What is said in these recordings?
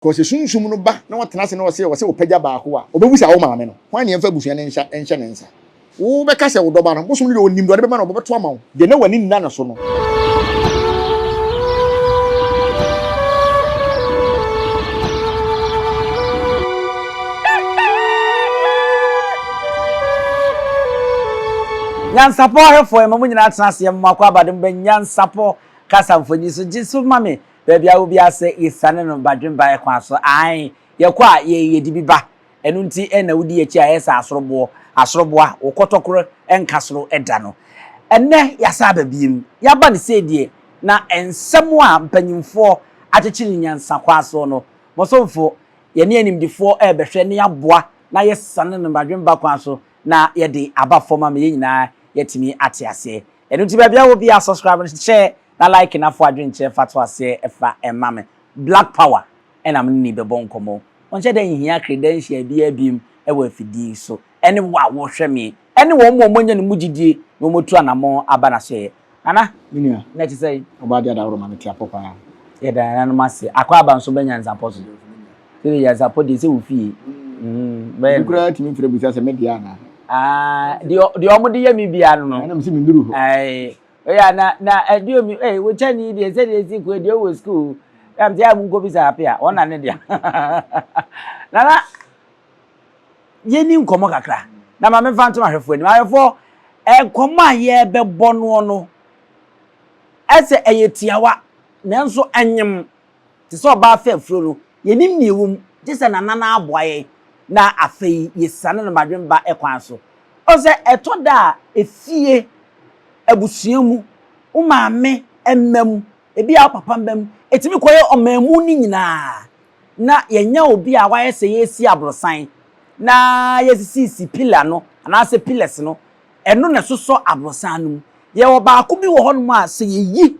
Kɔ sɛ sunsum no ba na ɔtena ase na ɔse ɔsɛ ɔpagya baako a, ɔbɛbu saa wo maame no. Hwan na yɛmfa abusua no nhyɛ nhyɛ ne nsa? Wobɛka sɛ wo dɔba no, bosom no deɛ ɔnim deɛ ɔde bɛma no, ɔbɛto ama wo. Deɛ na w'ani nna ne so no. Nyansapɔ ahwɛfoɔ yɛma mo nyinaa tena ase yɛma mo akwaaba de mo bɛ Nyansapɔ kasa mfonyin so gye so ma me Baabi a wobia sɛ yɛsiane no badwemba kwan so, aane, yɛkɔ a yɛ yɛde bi ba, ɛno nti na wodi yɛakyi a ɛyɛ sɛ asoroboɔ, asoroboa, wo kɔtɔkorɔ nka soro da no. Ɛnnɛ yɛasan aba biom, yɛaba no sei deɛ, na nsɛm a mpanyimfoɔ akyekyere no nyansa kwan soɔ no, mo somfo, yɛne animdefoɔ rebɛhwɛ na yɛaboa na yɛasiane no badwemba kwan so na yɛde aba fam ama yɛn nyinaa yɛatumi ate aseɛ. Ɛno nti baabi a wɔ biara subscribe no hyɛ na like na fo adwenkyerɛ fa to aseɛ fa ma me. Black power ɛna me ne no bɛbɔ nkɔmmɔ. Ɔnhyɛ da nhia credential biara biom wɔ afidie yi so. Ɛne wo a wohwɛ me ɛne wɔn a wɔanya ne mu gyidie na wɔatu anamɔn aba n'asoɛeɛ. Nana, Me nua, na ɛte sɛn? Ɔbaa de adaworo ma me te apɔ paa. Yɛda nananom ase. Akwaaba nso bɛ nyansapɔ so. Sɛdeɛ nyansapɔ deɛ sɛ wo fie. Bɛyɛ Obi koraa tumi frɛ bisa sɛ me deɛ anaa? Ah, deɛ deɛ wɔn de yɛ me biara no no. Ɛna mese mennuru hɔ. Ae. Oya na na ɛdeɛ omi ee wo kyɛn yi deɛ sɛdeɛ esi kɔ deɛ ɔwɔ sukuu. Ɛm sɛ ɛmu nkɔ bisa ape a wɔn na ne deɛ. Nana yɛni nkɔmɔ kakra na maame nfa ntom ahwɛfoɔ anim. Ahwɛfoɔ nkɔmɔ a yɛrebɛbɔ noɔ no ɛsɛ ɛyɛ tiawa nanso ɛnyem. Te sɛ ɔbaa fɛfuro no, yɛnnim nea ɛwɔ mu, gye sɛ Nana no aboa yɛn na afei yɛsiane no badwemba kwan so. Ɔhu sɛ ɛtɔ da a efie, abusua mu, wo maame mma mu, ebia wo papa mma mu, ɛtumi kɔyɛ ɔman mu no nyinaa na yɛanya obi a wayɛ sɛ yɛresi aborosan na yɛasisisi pillar no anaasɛ pillars no, ɛno na ɛsosɔ aborosan no mu. Yɛwɔ baako bi wɔ hɔnom a sɛ yɛyi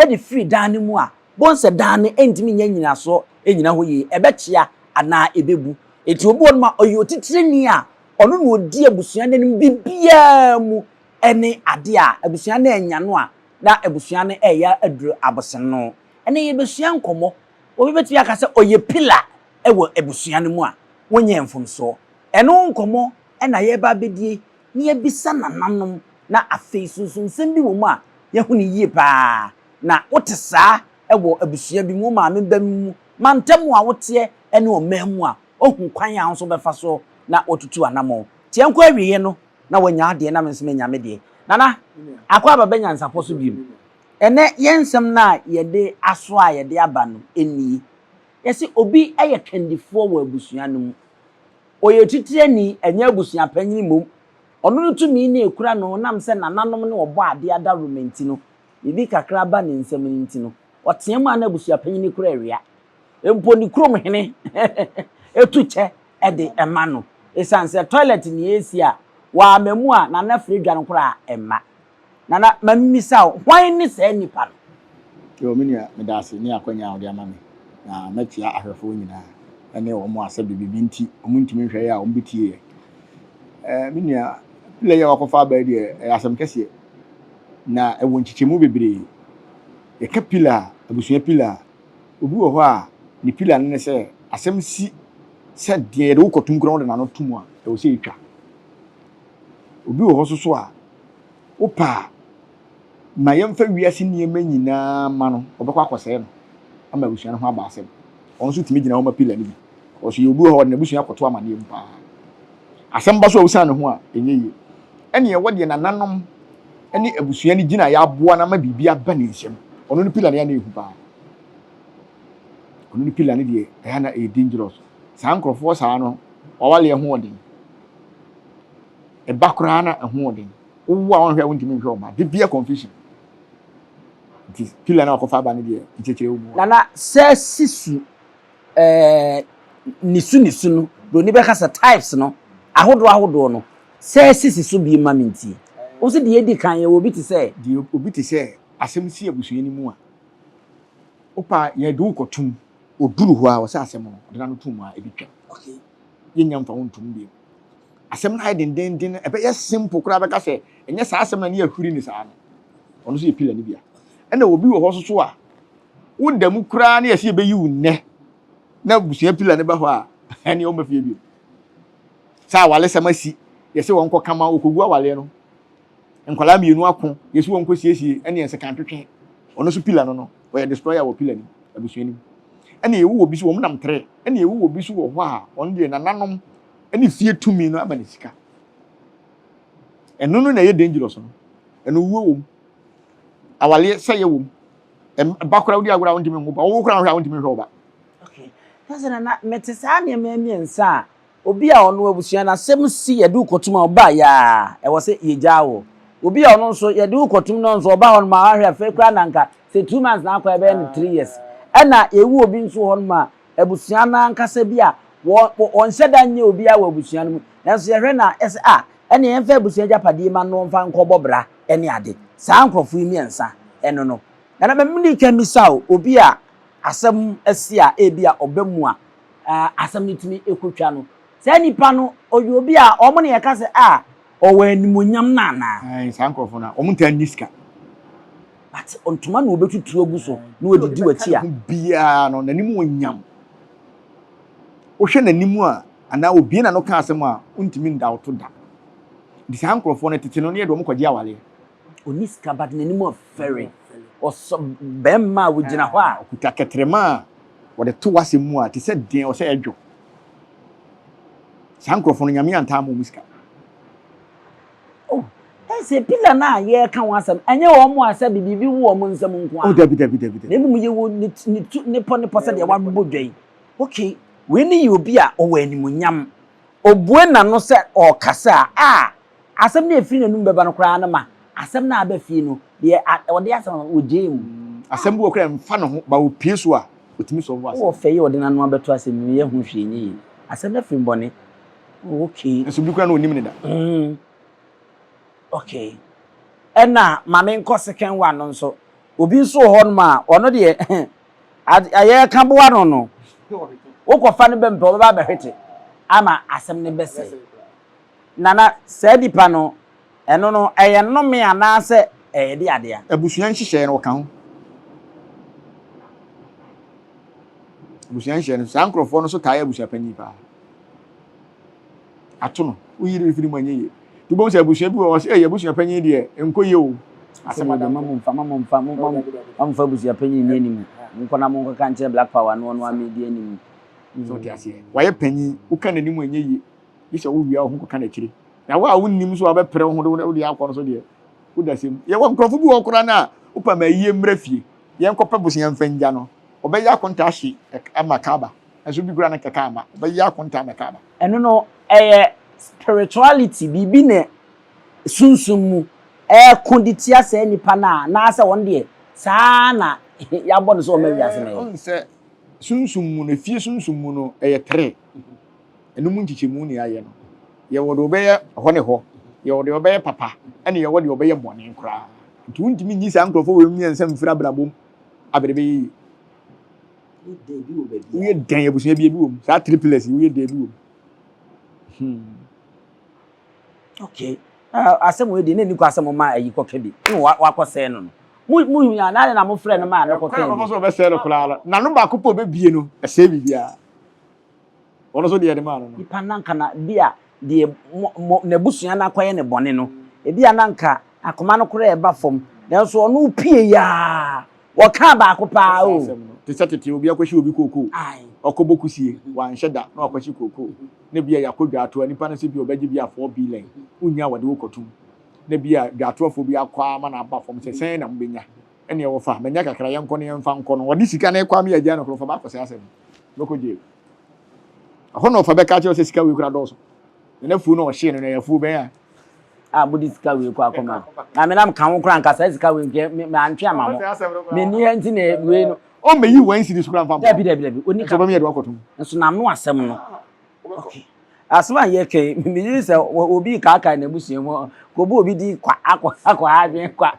de firi dan no mu a, Bohu sɛ dan no ntumi nnya nnyinasoɔ nnyina hɔ yie, ɛbɛkyea anaa ɛbɛbu. Enti obi wɔ hɔnom a ɔyɛ otitirani a ɔno na ɔdi abusua no anim biribiara mu ne adeɛ a abusua no annya no a na abusua no reyɛ aduru abosonno. Ɛnnɛ yɛbɛsua nkɔmmɔ. Obi bɛtumi aka sɛ ɔyɛ pillar wɔ abusua no mu a, wonyɛɛ mfomsoɔ. Ɛno ho nkɔmmɔ na yɛreba abɛdie na yɛabisa nananom na afei sunsumsɛm bi wɔ mu a yɛahu no yie pa ara. Na wote saa wɔ abusua bi mu, wo maame ba mu, mantam a woteɛ ne ɔman mu a, woahu kwan a wo nso wobɛfa so na woatutu anammɔn. Nti yɛnkɔ awieɛ no na woanya wo deɛ na me nso manya me deɛ. Nana, Akwaaba bɛ nyansapɔ so biom. Ɛnnɛ yɛn nsɛm no a yɛde asoa a yɛde aba no nie. Yɛse obi yɛ kandifoɔ wɔ abusua no mu. Ɔyɛ otitirani, ɛnyɛ abusua panyin mmom. Ɔno no tumi na ɛkura no nam sɛ nananom ne ɔbɔadeɛ adaworoma nti no, biribi kakra ba ne nsam no nti no, ɔteam a na abusuapanyin kura awia. Mpo ne kurom hene tu kyɛ de ma no. Esiane sɛ toilet na yɛresi a, wamma mu a, Nana firi dwan koraa mma. Nana, ma mimmisa wo, hwan ne saa nipa no? Yoo, me nua, meda ase ne akwanya a wode ama me, na mɛkyea ahwɛfoɔ nyinaa ne wɔn a sɛbe biribi nti wɔntumi nhwɛ yɛ a wɔbɛtie yɛ. Ɛɛ, me nua, pillar yi a wakɔfa aba yi deɛ, ɛyɛ asɛm kɛseɛ. Na ɛwɔ nkyekyɛmu bebree. Yɛka pillar a, abusua pillar a, obi wɔ hɔ a ne pillar no ne sɛ asɛm si sɛ deɛ yɛde wo kɔtom koraa wode n'ano to mu a, ɛwɔ sɛ ɛtwa. Obi wɔ hɔ nso so a, wopɛ a ma yɛmfa wiase nneɛma nyinaa ma no, ɔbɛkɔ akɔsɛe no ama abusua no ho aba asɛm. Ɔno nso tumi gyina hɔ ma pillar no bi. Ɔso yɛ obi wɔ hɔ a ɔde n'abusua kɔto amaneɛ mu paa. Asɛm ba so a osian ne ho a, ɛnyɛ yie. Ɛne ɛwɔ deɛ nananom ne abusua no gyina yɛ aboa no ama biribi aba ne nsam. Ɔno no pila no yɛ na ɛhu paa. Ɔno no pila no deɛ ɛyɛ na ɛyɛ dangerous. Saa nkurɔfoɔ saa no, wawaleɛ ho ɔden. Ɛba koraa na ɛho ɔden. Wowo a wɔnhwɛ a wontumi nhwɛ ɔma. De bia confusion. Nti pila no a wakɔfa aba no deɛ nkyɛkyerɛ wɔ mu. Nana sɛ sisu ɛɛ nisu nisu no, broni bɛka sɛ types no, ahodoɔ ahodoɔ no, sɛ sisi so bi ma me ntie. Wo se deɛ edi kan yɛwɔ obi te sɛ. Deɛ obi te sɛ asɛm si abusua no mu a, wopɛ a yɛde wo kɔtom, ɔduru hɔ a ɔsɛ asɛm no, ɔde n'ano tom a ɛbɛtwam. Yɛnnya mfa wo ntom bio. Asɛm no ayɛ dendenden, ɛbɛyɛ simple koraa bɛka sɛ ɛnyɛ saa asɛm na ne yɛahuri ne saa no. Ɔno nso yɛ pillar no bi a. Ɛna obi wɔ hɔ nso so a, Woda mu koraa na yɛse yɛbɛyi wo nnɛ. Na abusua pillar no ba hɔ a, ɛne ɔmma fie bio. Sɛ awalesɛm asi, yɛsɛ wɔn kɔ kama, wɔkɔgu awaleɛ no. Nkwadaa mmienu ako, yɛsɛ wɔn kɔ siesie, ɛne nsekantwetwe. Ɔno nso pillar no no, ɔyɛ destroyer wɔ pillar nim, abusua nim. Ɛne yɛwɔ wɔ bi so, wɔn nam tere. Ɛne yɛwɔ wɔ bi so wɔ hɔ a, ɔno deɛ nananom ɛne fie tumi no ama ne sika. Ɛno no na ɛyɛ dangerous no. Ɛno wuo wɔ mu. Awaleɛ sɛyɛ wɔ mu. Ɛba koraa wodi agorɔ a wontumi nwo ba. Wowo koraa wohwɛ a wontumi nhwɛ wo ba. Okay. Kasi na na mete saa nneɛma mmiɛnsa a obi a ɔno abusua no asɛm si yɛde wo kɔtum a ɔba yaa ɛwɔ sɛ yɛgyaa wo. Obi a ɔno nso yɛde wo kɔtum no nso ɔba hɔ nom a wahwɛ afei koraa na nka sɛ 2 months na akɔ ɛbɛyɛ no 3 years. Ɛna yɛwu obi nso hɔ nom a abusua no ankasa bi a wɔnhyɛ da nyɛ obiara wɔ abusua no mu, nanso yɛhwɛ na ɛsɛ a ɛne yɛmfa abusua agyapadeɛ ma no mfa nkɔbɔ bra ɛne ade. Saa nkurɔfoɔ yi mmiɛnsa ɛno no nana mɛmene ka misa o, obi a asɛm asi a ebi a ɔba mu a asɛm no tumi ekotwa no, saa nipa no ɔyɛ obi a ɔmo ne yɛka sɛ a ɔwɔ animonyam no anaa? Saa nkurɔfoɔ no a wɔn ntaa nni sika. But ntoma na obetutu agu so na wɔdidi w'akyi a. Biara no n'anim wɔ nyam. Wohwɛ n'anim a anaa obie na no ka asɛm a wontumi nda wo to da. Nti saa nkurɔfoɔ no tete no ne yɛde wɔn kɔgye awaleɛ. Oni sika but n'anim ɔfɛre, ɔsɔ bɛrima a wogyina hɔ a. Ɔkuta kɛtrɛma a wɔde to w'asɛm mu a te sɛ deɛ ɔsɛ ɛdwo. Saa nkurɔfoɔ no Nyame antaa ma wɔn sika. Oh, ɛsɛ pillar no a yɛreka ho asɛm ɛnyɛ wɔn mo a sɛ biribi wɔ wɔn nsam nko a. Oh, dabi, dabi, dabi, dabi. Na mmom yɛwɔ ne ne tu ne pɔ ne pɔ sɛdeɛ wabobɔ dwa yi. Okay, wei ne yɛ obi a ɔwɔ animuonyam. Obue n'ano sɛ ɔrekasa a, asɛm no a ɛfiri n'anum bɛba no koraa no ma asɛm no a aba fie no, deɛ ɔde asɛm no ɔgyae mu. Asɛm bi wɔ koraa mfa ne ho, ba opie so a, ɔtumi solve asɛm. Wowɔ fɛ yi a ɔde n'ano abɛto asɛm mu yɛ ho hwee nyɛ yie. Asɛm no afiri bɔne. Oh, okay. Nso bi koraa na ɔnim ne da. Okay. Ɛna ma menkɔ second one no nso. Obi nso wɔ hɔnom a, ɔno deɛ ayɛ boa no no. Wokɔfa no bɛmpɛ, ɔbɛba abɛhwete ama asɛm no bɛsɛe. Nana, saa nipa no, ɛno no, ɛyɛ nnome anaasɛ ɛyɛ de adeɛ? Abusua nhyehyɛeɛ no ɔka ho. Abusua nhyehyɛeɛ no, saa nkurɔfoɔ no so taa yɛ abusua panyin paa. Ato no, woyi no firi mu anyɛ yie. Nti wobɛhu sɛ abusua bi wɔ hɔ sɛ, ɛyɛ abusua panyin deɛ, nkɔ yie o. Asɛm ada. Ma momfa, ma momfa, ma momfa abusua panyin ni anim. Monkɔ na monkɔka nkyerɛ Black Power no ɔno amedi anim. So wote aseɛ? Wayɛ panyin, woka n'anim anyɛ yie. Gye sɛ wowia wo ho kɔka n'akyire. Na wo a wonnim nso a wobɛpere wo ho de wode akɔ no so deɛ, woda sɛm. Yɛwɔ nkurɔfo bi wɔ hɔ koraa no a, wopa ma ayie mmra fie. Yɛnkɔpɛ bosea mfa ngya no. Ɔbɛyɛ akonta ahye ama Kaaba. Nso bi koraa no nkɛka ama. Ɔbɛyɛ akonta ama Kaaba. Ɛno no, ɛyɛ spirituality, biribi na sunsum mu ɛko de tia saa nipa no a, anaasɛ wɔn deɛ saa na yɛabɔ no sɛ ɔma wiase no yɛ. Ɔn sɛ sunsum mu no, efie sunsum mu no, ɛyɛ tere. Ɛno mu nkyekyɛmu ne ayɛ no. Yɛwɔ deɛ ɔbɛyɛ hɔ ne hɔ, yɛwɔ deɛ ɔbɛyɛ papa, ɛne yɛwɔ deɛ ɔbɛyɛ bɔne koraa. Nti wontumi nyi saa nkurɔfoɔ wɔ mmiɛnsa mfiri abrabɔ mu abere bɛyɛ yie. Woyɛ dɛn abusua bi ebi wɔ mu. Saa three pillars yi woyɛ dɛn bi wɔ mu. Okay. Asɛm wei deɛ na ɛni kɔ asɛm ma ayi kɔka bi na wakɔsɛe no no. Mu mu hu ya na na mo frɛ no ma no kɔka bi. Kwan so ɔbɛsɛe no koraa no. N'ano baako pɛ ɔbɛbie no, ɛsɛe biribiara. Ɔno nso deɛ ɛde maa no no. Nipa nanka na bi a deɛ mo n'abusua no akɔyɛ ne bɔne no, ebi a nanka akoma no koraa ɛba fam, nanso ɔno pie yaa wɔka baako paa o. Te sɛ tete obi akɔhye obi kookoo, ɔkɔbɔ kusie, wanhyɛ da na wakɔhye kookoo, na bi a yɛakɔ dwaatoa, nipa no sɛ bi a ɔbɛgye bi a 4 billion, wonya a wɔde wo kɔtom, na bi a dwaatoafoɔ bi akɔ ama no aba fam sɛ sɛn na mobɛnya, ɛneɛ wɔfa, manya kakra yɛnkɔ no yɛmfa nkɔ no, wɔde sika no kɔ ama yɛagya no korɔ, fa baakɔsɛ asɛm, bɛkɔ jail. Ɛhɔ na ɔfa bɛka kyerɛ sɛ sika wei kora dɔɔso. Na n'afuo no ɔhyee no no ɛyɛ afuo bɛn a? A mode sika wei kɔ akɔma na me nam ka ho koraa nka saa sika wei nkɛ me antwe ama mo me ni ha nti na wei no. Ɔmmɛyi wɔn cedi so koraa mfa mma. Dabi, dabi, dabi, oni ka. Nso ɔbɛma yɛde wakɔtom. Nso n'ano asɛm no. Okay. Asɛm a yɛka yi, megye sɛ obi kaakae n'abusua mu, kɔbu obi di kwa akɔ akɔ adwene kwa.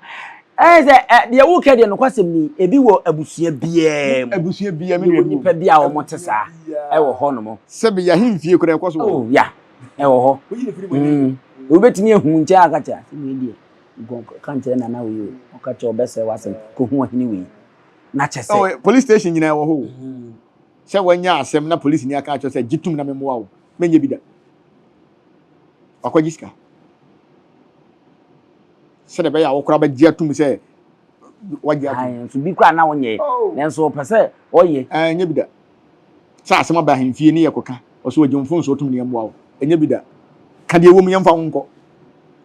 Ɛyɛ sɛ deɛ woka deɛ nokwasɛm ni, ebi wɔ abusua biara mu. Abusua biara mu. Yɛwɔ nipa bi a wɔn te saa ɛwɔ hɔ nom. Sɛbi yɛahemfie koraa ɛkɔ so wɔ hɔ. Oh ya, ɛwɔ hɔ. Wobɛtumi ahu nkyɛn aka kyerɛ asɛm wei deɛ, ka nkyerɛ nana wei o, ɔka kyerɛ ɔbɛsɛe w'asɛm, kɔhu ɔhene wei. Na kyɛ sɛ. Oh, police station nyinaa wɔ hɔ o. Sɛ wanya asɛm na polisini aka akyerɛ sɛ gye tom na memmoa wo, menyɛ bi da. Wakɔgye sika. Sɛdeɛ ɛbɛyɛ a wokora bɛgye atom sɛ wagye atom. Nso bi koraa na wonyɛ. Oh. Nanso ɔpɛ sɛ ɔyɛ. Ɛnyɛ bi da. Sɛ asɛm aba ahemfie ne yɛkɔka, ɔsɛ ɔgye mfomsoɔ tom ne yɛmmoa wo. Ɛnyɛ bi da. Ka deɛ ɛwɔ mu yɛmfa wo nkɔ.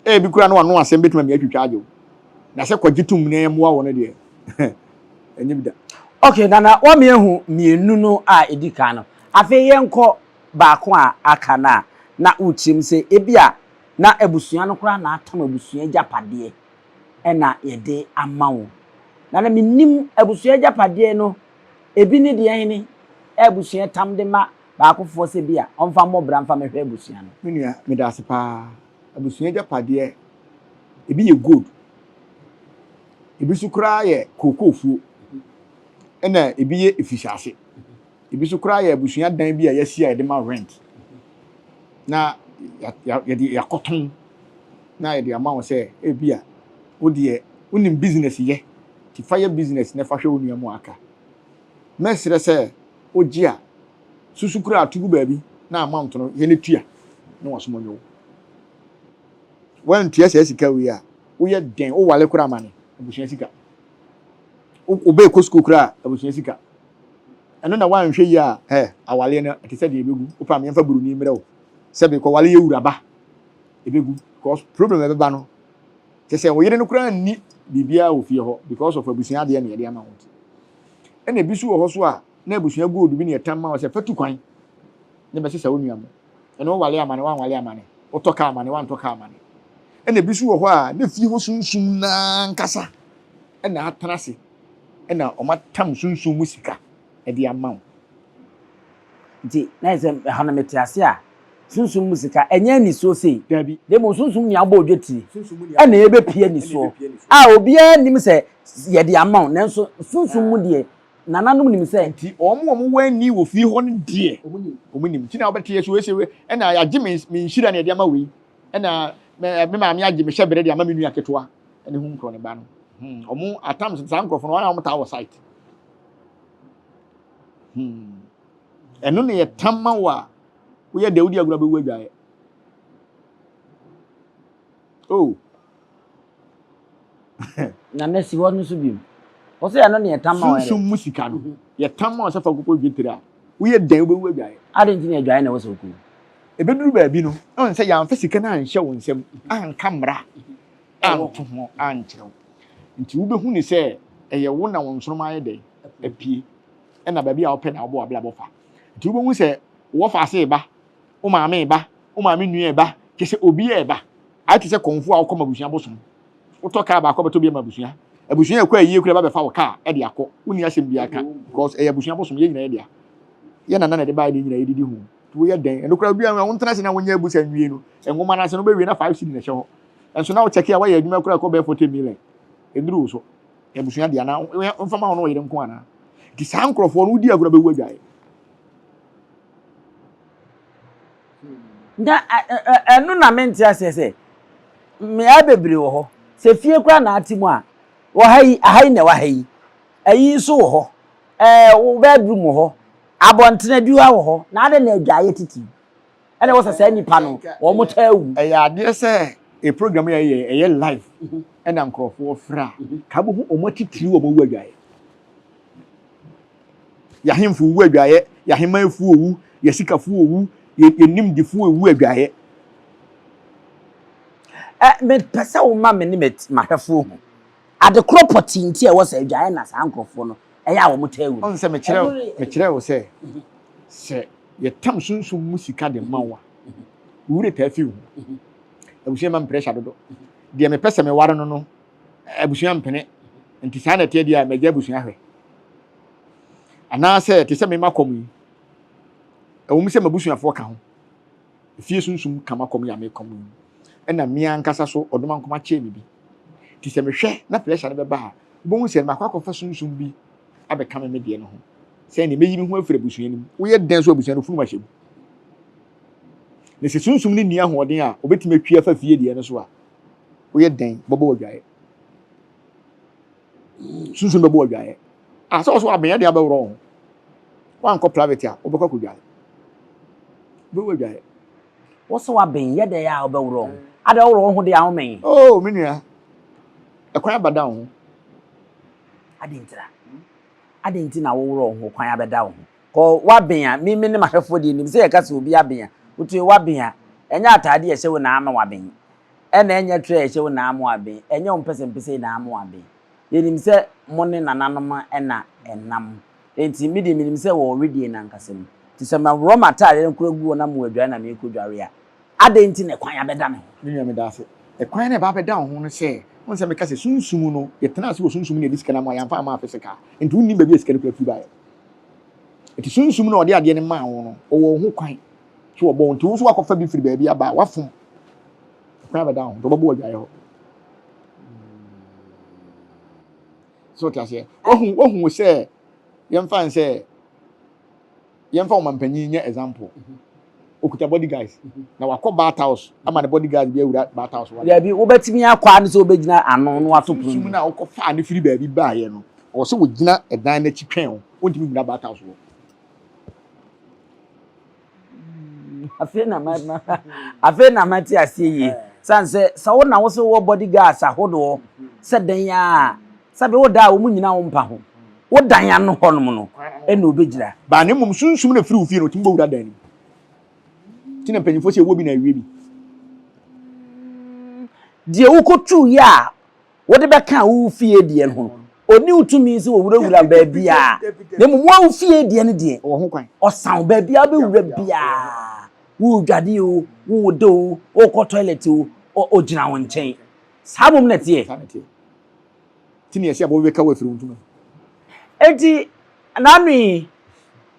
Ebi koraa na wano asɛm bɛtumi ama yɛatwitwa agye wo. Na sɛ kɔgye tom na yɛmmoa wo no deɛ, ɛnyɛ bi da. Okay, Nana, woama yɛahu mmienu no a ɛdi kan no. Afei yɛnkɔ baako a aka no a na wokyerɛ mu sɛ ebia na abusua no koraa na atam abusua agyapadeɛ na yɛde ama wo. Nana, mennim abusua agyapadeɛ no, ebi ne deɛ hene a abusua tam de ma baakofoɔ sɛ bi a ɔmfa mmɔ bra mfa mmɛhwɛ abusua no. Me nua, meda ase paa. Abusua agyapadeɛ, ebi yɛ gold, ebi nso koraa yɛ kookoofuo, ɛna ebi yɛ efihyɛase. Ebi nso koraa yɛ abusua dan bi a yɛasi a yɛde ma rent na yɛde yɛakɔtɔn na yɛde ama wo sɛ ebi a wo deɛ wonim business yɛ nti fa yɛ business na fa hwɛ wo nua mu aka. Mɛsrɛ sɛ wogye a susu koraa to gu baabi na amount no yɛ ne tua na wasom ɔnyɛ wo. Woantua saa sika wei a woyɛ dɛn wowale koraa ma ne abusua sika. Wobɛkɔ sukuu koraa abusua sika. Ɛno na woanhwɛ yie a, hɛ, awaleɛ no ɛte sɛ deɛ ɛbɛgu. Wopɛ a meɛmfa buroni mmerɛ wo. Sɛbe kɔwale yɛ wura ba, ɛbɛgu. Because problem ɛbɛba no, kyɛ sɛ wo yere no koraa nni biribiara wɔ fie hɔ because of abusua adeɛ na yɛde ama wo nti. Ɛna ebi nso wɔ hɔ so a, na abusua gold bi na yɛtam ma wo sɛ fa tu kwan na bɛsesa wo nua mo. Ɛno wowale amane, woanwale amane, wotɔ kaa amane, woantɔ kaa amane. Ɛna ebi nso wɔ hɔ a, na fie hɔ sunsum no ankasa na atena ase na wɔatam sunsum mu sika de ama wo. Nti na yɛ sɛ ɛha no mete ase a, sunsum mu sika ɛnyɛ anisoɔ sei. Dabi. Na mmom sunsum nea abɔ odwetire Sunsum mu nea ɛna ɛbɛpue anisoɔ ɛna ɛbɛpue anisoɔ. a obiara nnim sɛ yɛde ama wo, nanso sunsum mu deɛ nananom nim sɛ. Nti wɔn a wɔwɔ ani wɔ fie hɔ no deɛ wɔn nim. Nti na wobɛte yɛ so wei sɛ wei ɛna yɛagye me me nhyira na yɛde ama wei ɛna me me maame agye me hyɛbrɛ de ama me nua ketewa ɛne ho nkorɔ ne ba no. Hmm, wɔn at times saa nkurɔfoɔ no wɔn a wɔn taa wɔ site. Hmm. Ɛno na yɛ tam ma wo a woyɛ deɛ wodi agorɔ bɛwu adwaeɛ. Oh. Na na si hɔ no so bi. Wɔsɛ ɛno na yɛ tam ma wo. Sunsum mu sika no yɛ tam ma wo sɛ fa kɔkɔ dwetire a woyɛ dɛn wobɛwu adwaeɛ. Adɛn nti na adwaeɛ na ɛwɔ sɛ wokɔwu? Ɛbɛduru baabi no, ɛwɔ sɛ yɛamfa sika no anhyɛ wo nsam, anka mmara anto ho ankyerɛ wo. Nti wobɛhu ne sɛ ɛyɛ wo na wo nsoroma ayɛ dɛn apue, ɛna baabi a wopɛ na wobɔ w'abrabɔ fa. Nti wobɛhu sɛ wo wɔfaase reba, wo maame reba, wo maame nua reba, kyerɛ sɛ obiara reba. Ayɛ te sɛ kɔmfoɔ a wokɔ ma abusua bosom. Wotɔ kaa baako a bɛtɔ bi ama abusua. Abusua ɛkɔ ayie koraa ba bɛfa wo kaa de akɔ. Wonni asɛm biara ka because ɛyɛ abusua bosom, yɛn nyinaa yɛ dea. Yɛn nana na ɛde baeɛ na yɛn nyinaa yɛdidi ho. Nti woyɛ dɛn? Ɛno koraa obi a wontena ase na wonyɛ abusa nwie no, nwoma no ase no wobɛwie na 5 cedi na ɛhyɛ hɔ. Nso na wo check a woayɛ adwuma koraa ɛkɔ bɛyɛ 40 million. Ɛnnuru wo so. Abusua dea na womfa ma wo ne wo yere nko anaa? Nti saa nkurɔfoɔ no wodi agorɔ bɛwu adwaeɛ. Na ɛno na mente aseɛ sɛ mmea bebree wɔ hɔ sɛ fie koraa na ate mu a wɔ ha yi aha yi na ɛwɔ ha yi ayi nso wɔ hɔ ɛɛ wo bedroom wɔ hɔ abɔntene adiwa wɔ hɔ na adɛn na adwaeɛ titiriw ɛna ɛwɔ sɛ saa nnipa no wɔn taa wu. Ɛyɛ adeɛ sɛ e program yɛ yɛ ɛyɛ live ɛna nkurɔfoɔ frɛ a ka bɛhu wɔn atitiriw wɔn wu adwaeɛ. Yɛahemfo wu adwaeɛ, yɛahemanfoɔ wu, yɛasikafoɔ wu, yɛnimdefoɔ wu adwaeɛ. Ɛ mepɛ sɛ woma me ne m'ahwɛfoɔ hu ade korɔ pɔtee nti a ɛwɔ sɛ adwaeɛ na saa nkurɔfoɔ no ɛyɛ a wɔn taa wu. Ɔn sɛ mekyerɛ mekyerɛ wo sɛ sɛ yɛtam sunsum mu sika de ma wo a, wo werɛ taa fi wo ho. Abusua ma me pressure dodo. Deɛ mepɛ sɛ meware no no, abusua mpene. Nti saa na ɛteɛ deɛ a magya abusua hwɛ. Anaasɛ te sɛ mema kɔm yi, ɛwɔ mu sɛ m'abusuafoɔ ka ho, efie sunsum ka m'akɔm yi a mekɔm yi, ɛna me ankasa so ɔdomankoma kyɛɛ me bi. Nti sɛ mehwɛ na pressure no bɛba a, wobɛhu sɛ makɔ akɔfa sunsum bi abɛka me me deɛ no ho. Sɛ ɛnneɛ mɛyi me ho afiri abusua no mu. Woyɛ dɛn so abusua no funum ahyɛ mu? Na sɛ sunsum no nni ahoɔden a, obɛtumi atwi afa fie deɛ no so a, woyɛ dɛn bɔbɔ w'adwaeɛ? Sunsum bɛbɔ w'adwaeɛ. Ah, sɛ ɔso abɛn ɛde abɛworɔ ho. Woankɔ private a, wobɛkɔ akɔdware. Wobɛwu adware. Wo so waben, yɛ dɛn a wobɛworɔ wo ho? Adɛn woworɔ wo ho deɛ a womɛn? Oh, me nua, ɛkwan abɛda wo ho. Adɛn ntira? Adɛn nti na woworɔ wo ho kwan abɛda wo ho? Kɔ waben a, me me ne m'ahwɛfoɔ deɛ nim sɛ yɛka sɛ obi aben a, wotue waben a, ɛnyɛ ataade a ɛhyɛ wo na ama waben, ɛna ɛnyɛ trɛ a ɛhyɛ wo na ama waben, ɛnyɛ wo mpɛsɛmpɛsɛ yi na ama waben. Yɛnim sɛ mo ne nananom na ɛnam. Enti me deɛ menim sɛ wɔwɔ wedeɛ no ankasa mu. Nti sɛ maworɔ m'ataadeɛ no koraa gu hɔ na mewɔ na merekɔdware a, adɛn nti na ɛkwan abɛda me ho? Me nua, meda ase. Ɛkwan no a ɛba abɛda wo ho no sɛ, wohu sɛ meka sɛ sunsum no, yɛtenaa ase wɔ sunsum mu na yɛde sika no ama wo, yɛamfa amma physical. Enti wonnim baabi a sika no koraa firi baeɛ. Enti sunsum no a ɔde adeɛ no maa wo no, ɔwɔ ho kwan sɛ ɔbɔ wo. Nti wo nso woakɔfa bi firi baabi aba a, woafom. Ɛkwan abɛda wo ho, nti ɔbɛbɔ wo adwaeɛ hɔ. So wote aseɛ? Wahu wahu sɛ yɛmfa n sɛ yɛmfa ɔmampanyin nyɛ example. Okuta bodyguards na wakɔ bath house ama ne bodyguards bi awura bath house wa. Dabi, wobɛtumi akɔ ano sɛ wobɛgyina ano na wato pono mu. Sum no a wokɔfaa no firi baabi baeɛ no, ɔwɔ sɛ wɔgyina ɛdan no akyi twɛn wo. Wontumi nwura bath house hɔ. Afei na ma ma afei na mate aseɛ yie. San sɛ sɛ wo na wo so wɔ body guards ahodoɔ sɛ dɛn a sɛbe wo da a wɔn nyina wo mpa ho. Wo dan ano hɔnom no ɛna obɛgyina. Baa na mmom sunsum na firi wo fie no ɔtumi bɔ wura dan no mu. Nti na mpanyinfoɔ sɛ ɛwɔ bi na awie bi. Deɛ wokɔtuiɛ a wode bɛka wo fie deɛ no ho no, ɔnni wo tumi sɛ wɔwurawura baabiara, na mmom wo a wo fie deɛ no deɛ, ɔsa wo baabiara wobɛwura biara, woredwade o, woreda o, worekɔ toilet o, ɔgyina wo nkyɛn. Saa mmom na ɛteɛ. Saa na ɛteɛ. Nti na yɛse aboa bi bɛka wo afiri wo ntoma mu. Enti n'ano yi,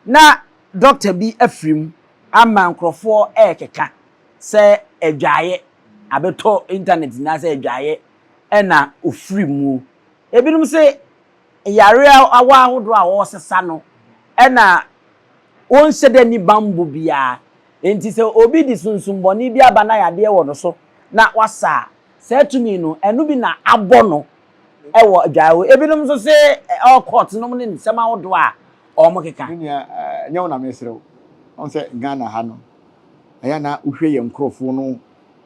na dɔkta bi afiri mu ama nkurɔfoɔ rekeka sɛ adwaeɛ abɛtɔ intanɛt nyinaa sɛ adwaeɛ na ɔfiri mu. Ebinom se yareɛ ahodoɔ a wɔresesa no na wɔnhyɛ da nni bammɔ biara. Enti sɛ obi de sunsum bɔne bi aba na yadeɛ wɔ no so na wasa a, saa tumi no, ɛno bi na abɔ no wɔ adwaeɛ hɔ. Ebinom nso se ɔkɔɔt nom ne nsɛm ahodoɔ a wɔkeka. Me nua, ɛnyɛ wo na meresrɛ wo. Woahu sɛ Ghana ha no, ɛyɛ a na wohwɛ yɛn nkurɔfoɔ no,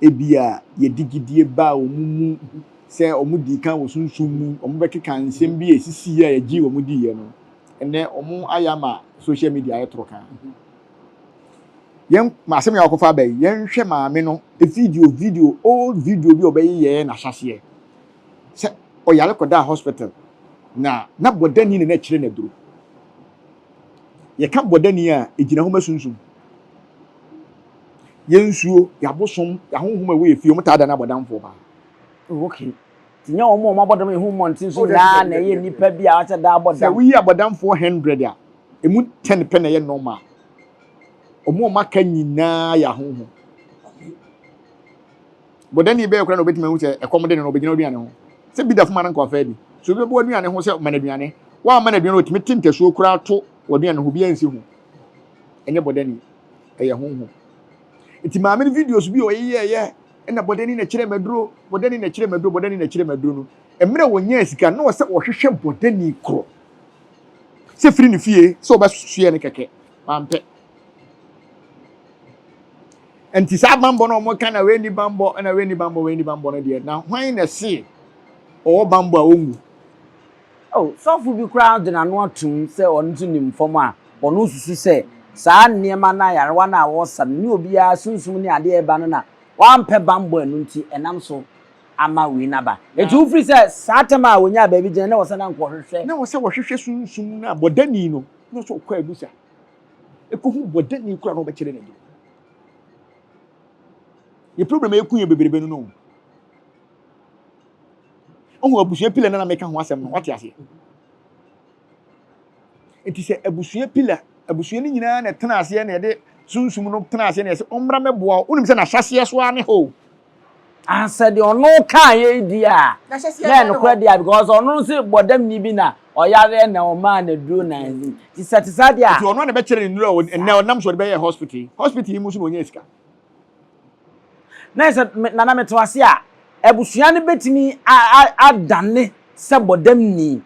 ebia yɛde gyidie baa wɔn mu sɛ wɔdii kan wɔ sunsum mu, wɔbɛkeka nsɛm bi a ɛsisiiɛ a yɛgyee wɔn diiɛ no, ɛnnɛ wɔayɛ ama social media ayɛ toro kaa. Yɛn asɛm yɛ akɔfa aba yi, yɛnhwɛ maame no video video old video bi a ɔbɛyeyɛɛ n'ahyɛseɛ sɛ ɔyare kɔdaa hospital na na bɔdani na na ɛkyerɛ no aduro. Yɛka bɔdani a, ɛgyina hɔ ma sunsum. Yɛn nsuo, yɛn abosom, yɛn ahonhom a ɛwɔ yɛn fie, wɔn taa da no abɔdamfoɔ paa. Oh, okay. Nti nyɛ wɔn a wɔabɔ dam ehu mmɔnten so nyinaa na ɛyɛ nnipa bi a wɔahyɛ da abɔ Sɛ dam. woyi abɔdamfoɔ 100 a, emu 10 pɛ na ɛyɛ normal. Wɔn a wɔaka nyinaa yɛ ahonhom. Bɔdani bɛyɛ koraa na obetumi ahu sɛ ɛkɔm de no na obegyina aduane ho. Sɛ bi da fam a na nka wafa adi. So obi bɛbɔ w'aduane ho sɛ ma no aduane? Woamma no aduane a otumi te ntasuo koraa to w'aduane ho, obiara nsi ho. Ɛnyɛ bɔdani, ɛyɛ honhom. Nti maame no videos bi a ɔyeyɛɛyɛ ɛna bɔdani na kyerɛ maduro, bɔdani na kyerɛ maduro, bɔdani na kyerɛ maduro no, mmerɛ wɔnyaa sika no na ɔsɛ ɔhwehwɛ bɔdani korɔ sɛ firi ne fie sɛ ɔbɛsoɛ no kɛkɛ, wampɛ. Nti saa bammɔ no a wɔka na wei ni bammɔ na wei ni bammɔ wei ni bammɔ no deɛ na hwan na ɛse ɔwɔ bammɔ a ɔnwu? Oh, sɔfo bi koraa de n'ano atom sɛ ɔno nso nim fam a ɔno susu sɛ saa nneɛma no ayarewa no a wɔresa no ne obiara sunsum ne adeɛ a ɛba no na wampɛ bammɔ ɛno nti ɛnam so ama wei no aba. Enti wofiri sɛ saa tam a wɔnyaa baabi gyina na wɔ sɛ na nka wɔhwehwɛ. Na wɔ sɛ wɔhwehwɛ sunsum no a bɔdani no na ɔsɛ ɔkɔ abusa ɛkɔhu bɔdani koraa na ɔbɛkyerɛ no aduro. Yɛ problem a ɛku yɛ bebrebe no no. Ɔhu abusua pila na na meka ho asɛm no, wate aseɛ. Nti sɛ abusua pila, abusua no nyinaa na ɛtena aseɛ na yɛde sunsum no tena aseɛ na yɛsɛ ɔmmra mɛboa wo. Wonim sɛ n'ahyɛseɛ so ara ne hɔ o. Ansa deɛ ɔno kaa yɛ yi deɛ a, na ɛyɛ nokorɛ deɛ a because ɔno nso bɔdamni bi na ɔyareɛ na ɔmaa no aduro na nti sɛ te saa deɛ a. Nti ɔno a na ɛbɛkyerɛ ne nnuro a ɛnɛ ɔnam so ɔde bɛyɛ hospital yi. Hospital yi mu nso na ɔnya sika. Na sɛ Nana mete wo ase a, abusua no bɛtumi adane sɛ bɔdamni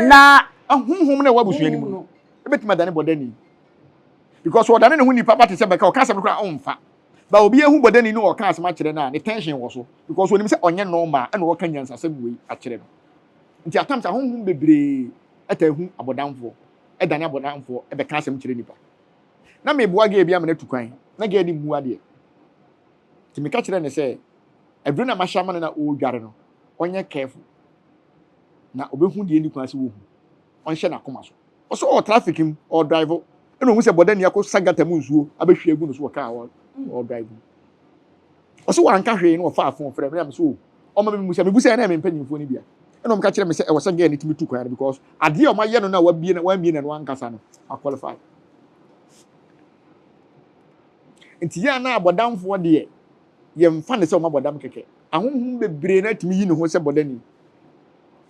na. Ahonhom na ɛwɔ abusua no mu no. Ebetumi adane bɔdani. Because ɔdane ne ho nipa ba te sɛ bɛka ɔka asɛm no koraa ɔmfa. Ba obi ehu bɔdani no ɔka asɛm akyerɛ no a ne tension wɔ so because onim sɛ ɔnyɛ normal ɛna ɔka nyansasɛm wei akyerɛ no. Nti at times ahonhom bebree ɛtaa hu abɔdamfoɔ, ɛdane abɔdamfoɔ ɛbɛka asɛm kyerɛ nipa. Na meboa girl bi ama no atu kwan, na girl no mmu adeɛ. Nti meka kyerɛɛ no sɛ aduro no a mahyɛ ama no na ɔredware no, ɔnyɛ careful na ɔbɛhu deɛ ɛnni kwan sɛ ɔhu. Ɔnhyɛ n'akoma so. Ɔsɛ ɔwɔ traffic mu, ɔredrive, ɛna ɔhu sɛ bɔdani akɔ sa gutter mu nsuo abɛhwie agu no so wɔ kaa ɔredrive mu. Ɔsɛ wanka hwee na ɔfaa phone frɛ me na me so o ɔma me musa mebu sɛ ɛna me mpanyinfoɔ no bia ɛna ɔmo ka kyerɛ me sɛ ɛwɔ sɛ girl no tumi tu kwan no because adeɛ a ɔmo ayɛ no na wabie na wamie na no ankasa no aqualify. Nti yɛn a na abɔdamfoɔ deɛ yɛmfa ne sɛ ɔmo abɔdam kɛkɛ. Ahonhom bebree na atumi yi ne ho sɛ bɔdani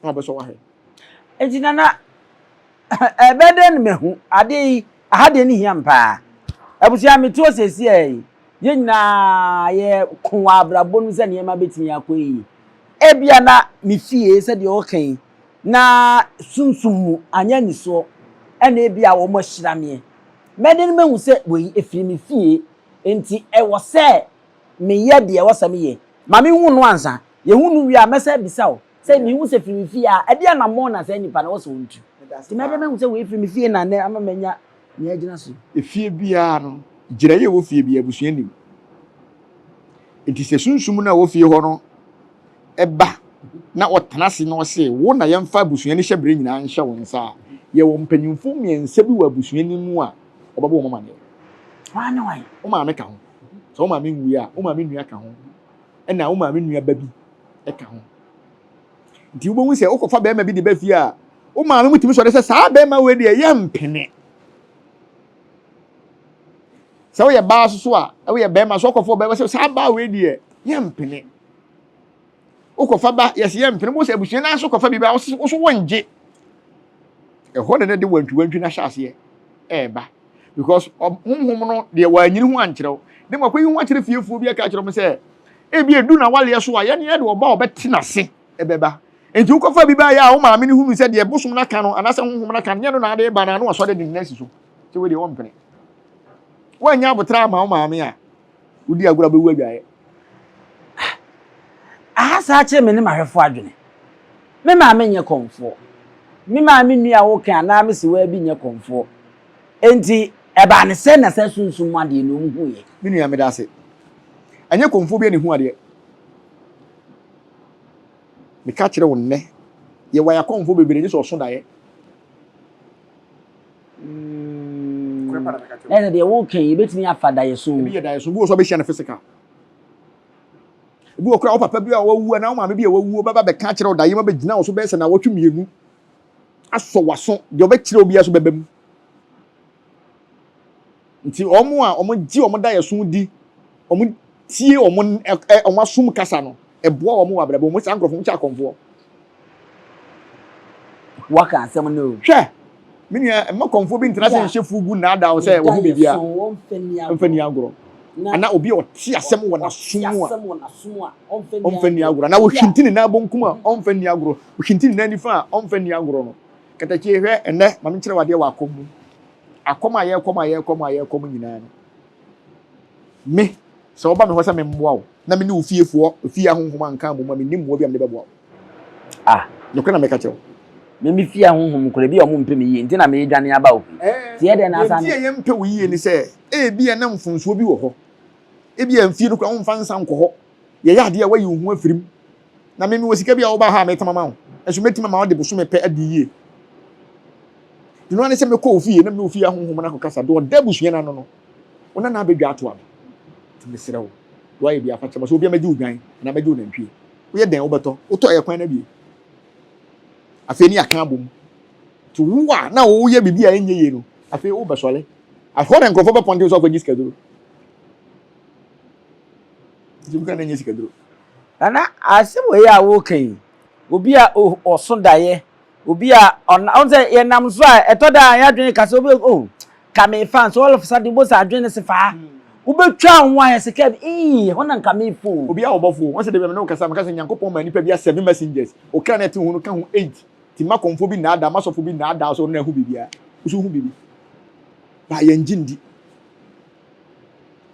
na wabɛsɔ wahwɛ. Nti nana ɛbɛyɛ dɛn na mahu adeɛ yi? Aha deɛ ne hia me paa. Abusua mete hɔ seesei yi, yɛn nyinaa yɛko wɔ abrabɔ no mu sɛ nneɛma bɛtumi akɔ yie. Ebia na me fie sɛdeɛ ɔka yi, na sunsum mu anyɛ anisoɔ ɛna ebia wɔn ahyira meɛ. Mɛde no mahu sɛ wei ɛfiri me fie, nti ɛwɔ sɛ meyɛ deɛ ɛwɔ sɛ meyɛ. Ma menhu no ansa. Yɛhu no wie a, mɛsan abisa wo sɛ mehu sɛ firi me fie a, ɛdeɛn anammɔn na saa nipa no ɛwɔ sɛ ɔntu? Nti mɛde mahu sɛ wei firi me fie na nnɛ ama manya nea agyina so yi. Efie biara no, gyinaeɛ a ɛwɔ fie biara, abusua nim. Nti sɛ sunsum no a ɛwɔ fie hɔ no ba na ɔtena ase na ɔse wo na yɛmfa abusua no hyɛberɛ nyinaa nhyɛ wo nsa a, yɛwɔ mpanyimfoɔ mmiɛnsa bi wɔ abusua no mu a wɔbɛbɔ wɔn amaneɛ. Hwan ne hwan? Wo maame ka ho. Sɛ wo maame nwui a, wo maame nua ka ho, ɛna wo maame nua ba bi ka ho. Nti wobɛhu sɛ wokɔfa bɛrima bi de ba fie a, wo maame mu tumi sɔre sɛ saa bɛrima wei deɛ yɛmpene. Sɛ woyɛ baa so so a, woyɛ bɛrima so wokɔfa bɛrima sɛ saa baa wei deɛ yɛmpene. Wokɔfa ba yɛsɛ yɛmpene, wo sɛ abusua no nso kɔfa bi ba wo so wɔngye. Ɛhɔ na na de wantwiwantwi no ahyɛ aseɛ ɛreba. Because honhom no deɛ wɔanyini ho ankyerɛ wo. Ne mu akɔyi ho akyerɛ fiefoɔ bi aka akyerɛ wɔn sɛ ebi edu na waleɛ so a yɛne yɛde ɔba a ɔbɛte n'ase ɛbɛba. Nti wokɔfa bi baeɛ a wo maame no hunu sɛ deɛ bosom no aka no anaasɛ honhom no aka no nyɛ no na ade ba no ano asɔre de ne nan si so sɛ wei deɛ wɔmpene. Woannya abotra ama wo maame a wodi agorɔ a wobɛwu adwaeɛ. Aha saa kyerɛ me ne m'ahwɛfoɔ adwene. Me maame nyɛ kɔmfoɔ. Me maame nua a woka anaa me sewaa bi nyɛ kɔmfoɔ. Enti ɛbaa ne sɛn na saa sunsum mu adeɛ no wɔn huiɛ? Me nua meda ase. Ɛnyɛ kɔmfoɔ biara na ɛhu adeɛ. Meka kyerɛ wo nnɛ, yɛwɔ ayakɔmfoɔ bebree gye sɛ ɔso daeɛ. Na ɛsɛ deɛ woka yi ebetumi afa daeɛso. Ebi yɛ daeɛso, ebi wɔ so abɛhyia no physical. Ebi wɔ kora wo papa bi a wawu anaa wo maame bi a wawu ɔbɛba bɛka akyerɛ wo daeɛ mu abɛgyina wo so bɛyɛ sɛ naawɔtwe mmienu asɔ w'aso deɛ ɔbɛkyerɛ obiara so bɛba mu. Nti wɔn a wɔgye wɔn daeɛso di, wɔn tie wɔn wɔn asom kasa no, ɛboa wɔn wɔ abrabɔ mu. Saa nkurɔfoɔ wɔn kyɛ akɔmfoɔ. Waka asɛm no o. Hwɛ, me nua, mma kɔmfoɔ bi ntena ase nhyɛ fugu nnaadaa wo sɛ wahu biribiara. Ɔmfa nni agorɔ. Anaa obi a ɔte asɛm wɔ n'aso mu a, ɔmfa nni agorɔ. Anaa ɔhwinti ne nan bonkum a, ɔmfa nni agorɔ. Ɔhwinti ne nan nifa a, ɔmfa nni agorɔ no. Katakyie, hwɛ, ɛnnɛ, ma menkyerɛ wo adeɛ wɔ akɔm mu. Akɔm a yɛrekɔm a yɛrekɔm a yɛrekɔm nyinaa no, me, sɛ woba me hɔ sɛ memmoa wo, na me ne wo fiefoɔ, fie ahonhom anka ammom a, menni mmoa bi a mede bɛboa wo. Ah. Nokorɛ na meka kyerɛ wo. Me me fie ahonhom koraa, ebia wɔmpɛ me yie nti na meredwane aba wo fie. Nti ɛyɛ dɛn na Deɛ asan nti a yɛmpɛ wo yie ne sɛ, ebia na mfomsoɔ bi wɔ hɔ. Ebia mfie no koraa womfa nsa nkɔ hɔ. Yɛyɛ adeɛ a woayi wo ho afiri mu. Na me mewɔ sika bi a woba ha a metam ama wo. Nso mɛtumi ama wode bosome pɛ adi yie. Deɛ noa ne sɛ mɛkɔ wo fie na me ne wo fie ahonhom no akɔkasa. Deɛ ɔda abusua no ano no, wo nana abɛdwa atoa me. Nti mesrɛ wo, deɛ woayɛ biara fa kyɛ me. Sɛ obi a mɛgye wo dwan anaa mɛgye wo nantwie. Woyɛ dɛn wobɛtɔ? Wotɔ ɛyɛ kwan no abie. Afei ne yɛaka abom. Nti wo a na woyɛ biribi a ɛnyɛ yie no, afei wobɛsɔre. Ɛhɔ na nkurɔfoɔ bɛpɔnte wo sɛ ɔkɔgye sikaduro. Nti woka na ɛnyɛ sikaduro. Nana, asɛm wei a woreka yi, obi a ɔso daeɛ, obi a ɔna, ɔn sɛ yɛnam so a, ɛtɔ da a yɛadwene ka sɛ obi, oh, ka mefa nso all of a sudden wobɛhu sɛ adwene no se faa. Wobɛtwa wo ho ayɛ sɛ kaa bi, ii, ɛhɔ na nka mefa o. Obi a ɔbɔfo o, wɔn sɛ dabi a me ne wo kasa, meka sɛ Nyankopɔn maa nipa bi a seven messengers, okra na ɛte ho no ka ho eight, nti mma kɔmfoɔ bi nnaadaa, mma sɔfo bi nnaadaa wo sɛ ɔno na ahu biribiara, wo nso wohu biribi. Ba yɛn gye ndi.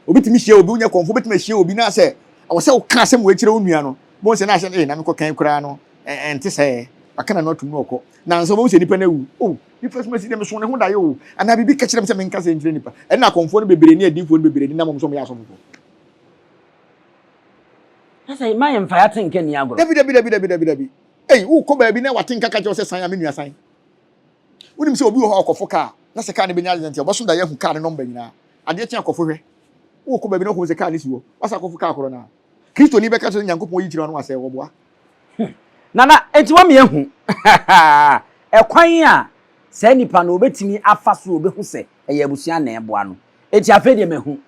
Obi tumi hyia obi, wonyɛ kɔnfo, obetumi ahyia obi na sɛ ɛwɔ sɛ woka asɛm wɔ akyerɛ wo nua no, bɔn sɛ na ahyɛ ee na mekɔ kan koraa no, ɛnte sɛ aka na no atum no ɔkɔ na nso wɔn sɛ nipa no awu o, nipa so ma si dɛm so ne ho da yɛ o, anaa biribi ka kyerɛ m sɛ menka sɛ nkyerɛ nipa. Ɛnna akɔnfoɔ no bebree ne adiifoɔ no bebree de nam wɔn sɛ wɔn yɛ asɔfofoɔ. Sɛ ma yɛn mfa yɛate nka ni agorɔ. Dabi, dabi, dabi, dabi, dabi, dabi. Eyi wokɔ baabi na wate nka ka kyerɛ sɛ san a, me nua, san. Wonim sɛ obi wɔ hɔ a ɔkɔfo kaa na sɛ kaa no bɛnya accident a, ɔbɛso da yɛahu kaa no number nyinaa. Adeɛ kye akɔfo hwɛ, wokɔ baabi na wokɔhu sɛ kaa no si hɔ, wasa akɔfo kaa korɔ no a Kristoni bɛka sɛ Nyankopɔn yi kyerɛ no asɛ wɔboa. Nana, enti wɔn ehu ɛkwan a saa nipa no obetumi afa so obehu sɛ ɛyɛ abusua na ɛboa no. Eti afei deɛ mahu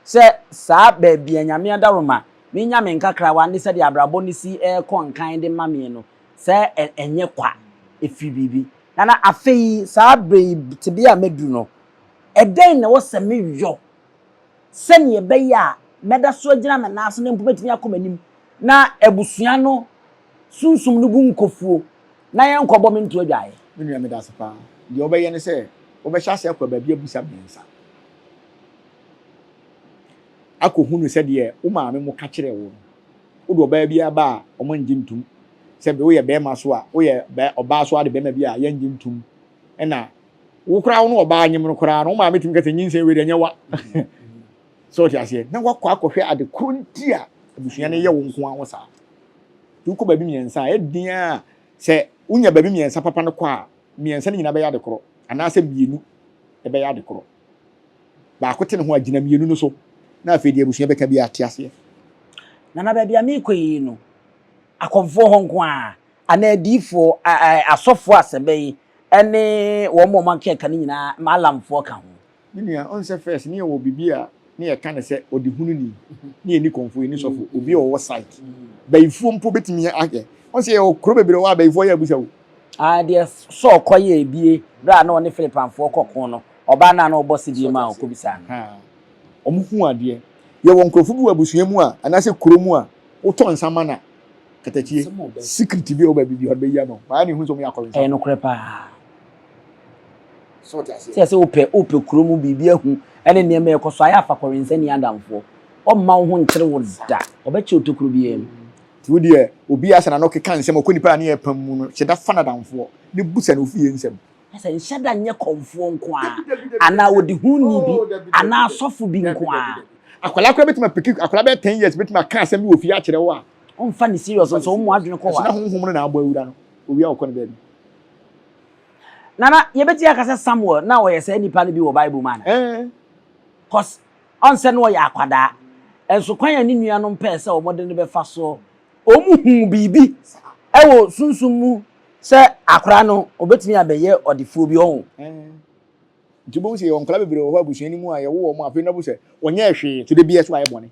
sɛ saa baabi a Nyame adaworoma menya me nkakrawa ne sɛdeɛ abrabɔ no si ɛrekɔ nkan de ma me no, sɛ ɛnyɛ kwa, ɛfiri biribi. Nana, afei saa berɛ yi tebea a maduru no, ɛdɛn na ɛwɔ sɛ meyɔ sɛnea ɛbɛyɛ a mɛda so agyina me nan so na mpo mɛtumi akɔ m'anim na abusua no sunsum no bu nkofuo na yɛnkɔbɔ me nto adwaeɛ? Me nua, meda ase paa. Deɛ wobɛyɛ ne sɛ wobɛhyɛ ase akɔ baabi abusa mmiɛnsa akɔhunu sɛdeɛ wo maame mo ka kyerɛ wo no. Wode ɔbaa bi aba a, ɔmo ngye ntom sɛ woyɛ bɛrima so a, woyɛ ɔbaa so ade bɛrima bi a, yɛngye ntom. Ɛna wo koraa, wo ne ɔbaa nyem no koraa no, wo maame tumi ka sɛ nyinsɛn wei deɛ ɛnyɛ wa sɛ ɔte aseɛ na wakɔ akɔhwɛ ade koro nti a abusua no yɛ wo nko ara wo saa. Nti wokɔ baabi mmiɛnsa a, ɛdin a sɛ wonya baabi mmiɛnsa papa no kɔ a, mmiɛnsa no nyinaa bɛyɛ ade korɔ, anaasɛ mmienu ɛbɛyɛ ade korɔ. Baako te ne ho agyina mmienu no so, na afei deɛ abusua bɛka bi ate aseɛ. Nana, baabi a meekɔ yi no, akɔmfoɔ hɔ nko a anaa adiifoɔ, asɔfoɔ asɛbɛ yi ne wɔn a wɔn akeka no nyinaa, maalamfoɔ ka ho? Me nua, ɔn sɛ first ne yɛwɔ biribi a ne yɛka ne sɛ ɔde hunu ni, ne yɛni kɔmfoɔ, yɛni sɔfo, obi a ɔwɔ site bayifoɔ mpo bɛtumi ayɛ. Ɔn sɛ yɛwɔ kuro bebree wɔ a bayifoɔ yɛ abusa wo. Ah, deɛ Saul kɔyɛɛ bie berɛ a na ɔne Filipanfoɔ kɔko no, ɔbaa no a na ɔbɔ sedie mu a ɔkɔbisaa no. Ɔmo hu adeɛ. Yɛwɔ nkurɔfo bi wɔ abusua mu a anaasɛ kuro mu a wotɔ nsa ma na katakyie secret bi a ɔwɔ baabi bi hɔ bɛyi ama wo baa ne hu sɛ ɔmo yɛ akɔrensa. Ɛyɛ nokorɛ paa. Sɛ sɛ wopɛ kuro mu biribi ahu ɛne nneɛma ɛkɔ so ayɛ afa kɔrensa ni adamfoɔ, ɔmma wo ho nkyere wo da, ɔbɛkyɛ wo tokuro biara mu. Nti wo deɛ, obi asɛ n'ano keka nsɛm ɔkɔ nipa a ne yɛ pam mu no, hyɛ da fa n'adamfoɔ ne busa no ofie nsɛm. Sɛ nhyɛ da nyɛ kɔmfoɔ nko ara anaa ɔdehuni bi anaa asɔfo bi nko ara. Akwadaa koraa bɛtumi apiki, akwadaa bɛyɛ 10 years bɛtumi aka asɛm bi wɔ fie akyerɛ wo a. Ɔmfa ne serious nso wɔn mu adwene kɔ hɔ a. Ɛso na honhom no na abɔ awura no, owia ɔkɔ ne baabi. Nana, yɛbɛtumi aka sɛ Samuel na ɔyɛ saa nipa no bi wɔ Bible mu ana? Cause ɔnsɛ na ɔyɛ akwadaa. Nso kwan a ne nuanom pɛɛ sɛ wɔde no bɛfa soɔ, wɔn huu biribi ɛwɔ sunsum mu sɛ akwadaa no obetumi abɛyɛ ɔdefoɔ bi ɔho. Nti wobɛhu sɛ yɛwɔ nkwadaa bebree wɔ hɔ abusua no mu a yɛwo wɔn afei na bu sɛ wɔnyɛɛ hwee so de bi so ayɛ bɔne.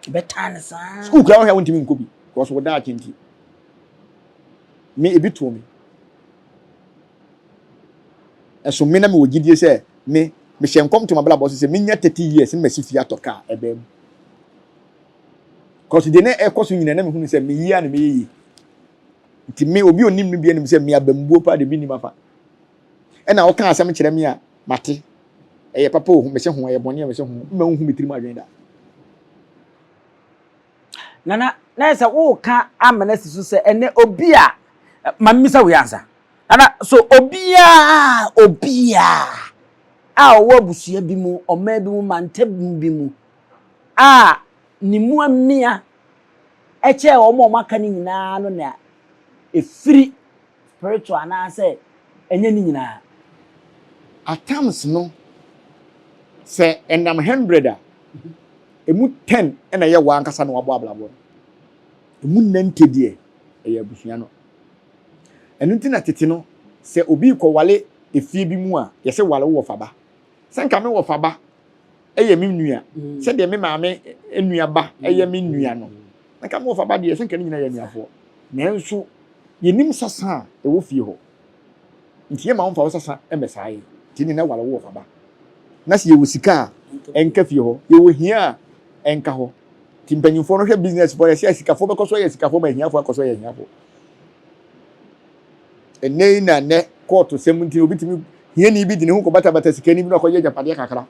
Bɛtaa ne saa. Sukuu koraa wɔhwɛ a wontumi nkɔ bi because wo daakye nti. Me ebi too me. Ɛso me na mewɔ gyidie sɛ me mehyɛ nkɔm to m'abrabɔ so sɛ menya 30 years na masi fie atɔ kaa ɛbɛn mu. Because deɛ na ɛkɔ so nyinaa na mehunu sɛ meyie a na meyɛ yie. Nti me obi onim no bi anim sɛ me abambuo paa de bi nim afa. Ɛna ɔka asɛm kyerɛ me a mate. Ɛyɛ papa o, mehyɛ ho, ɛyɛ bɔne a mehyɛ ho. Mma wohu me tirim adwene da. Nana, na yɛ sɛ woka amena si so sɛ ɛnɛ obi a ma mmisa wei ansa. Nana, so obiara obiara a ɔwɔ abusua bi mu, ɔman bi mu, mantam bi mu a ne mu amia ɛkyɛ wɔn a wɔaka no nyinaa no na ɛfiri spiritual anaasɛ ɛnyɛ ne nyinaa? At times no, sɛ ɛnam 100 a, emu 10 ɛna ɛyɛ wɔn ankasa na wabɔ abrabɔ no. Emu 90 deɛ ɛyɛ abusua no. Ɛno nti na tete no, sɛ obi kɔwale efie bi mu a, yɛsɛ wale wo wɔfa ba. Sɛ nka me wɔfa ba ɛyɛ me nua, sɛdeɛ me maame nua ba ɛyɛ me nua no, nka me wɔfa ba deɛ, sɛ nka ne nyinaa yɛ anuafoɔ. Nanso yɛnim sasa a ɛwɔ fie hɔ nti yɛma wɔmfa wo sasa mmɛsaa yɛ. Nti ne na wale wo wɔfa ba. Na sɛ yɛwɔ sika a, ɛnka fie hɔ. Yɛwɔ hia a, ɛnka hɔ. Nti mpanyinfoɔ no hwɛ business foɔ, yɛsɛ asikafoɔ bɛkɔ so ayɛ asikafoɔ ma ahiafoɔ akɔ so ayɛ ahiafoɔ. Ɛnɛ yi na nnɛ kɔɔto sɛm nti obi tumi Hiani bi de ne ho kɔbatabata sikani bi na ɔkɔgye agyapadeɛ kakra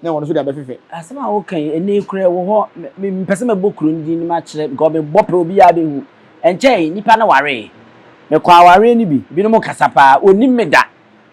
na ɔno nso de abɛfefɛ. Asɛm a woka yi, ɛnnɛ yi koraa ɛwɔ hɔ. Me, mempɛ sɛ mɛbɔ kuro no din no makyerɛ because mebɔ pɛ obiara bɛhu. Ɛnkyɛe, nipa no waree. Mekɔɔ awareɛ no bi, binom kasa paa, ɔnnim me da.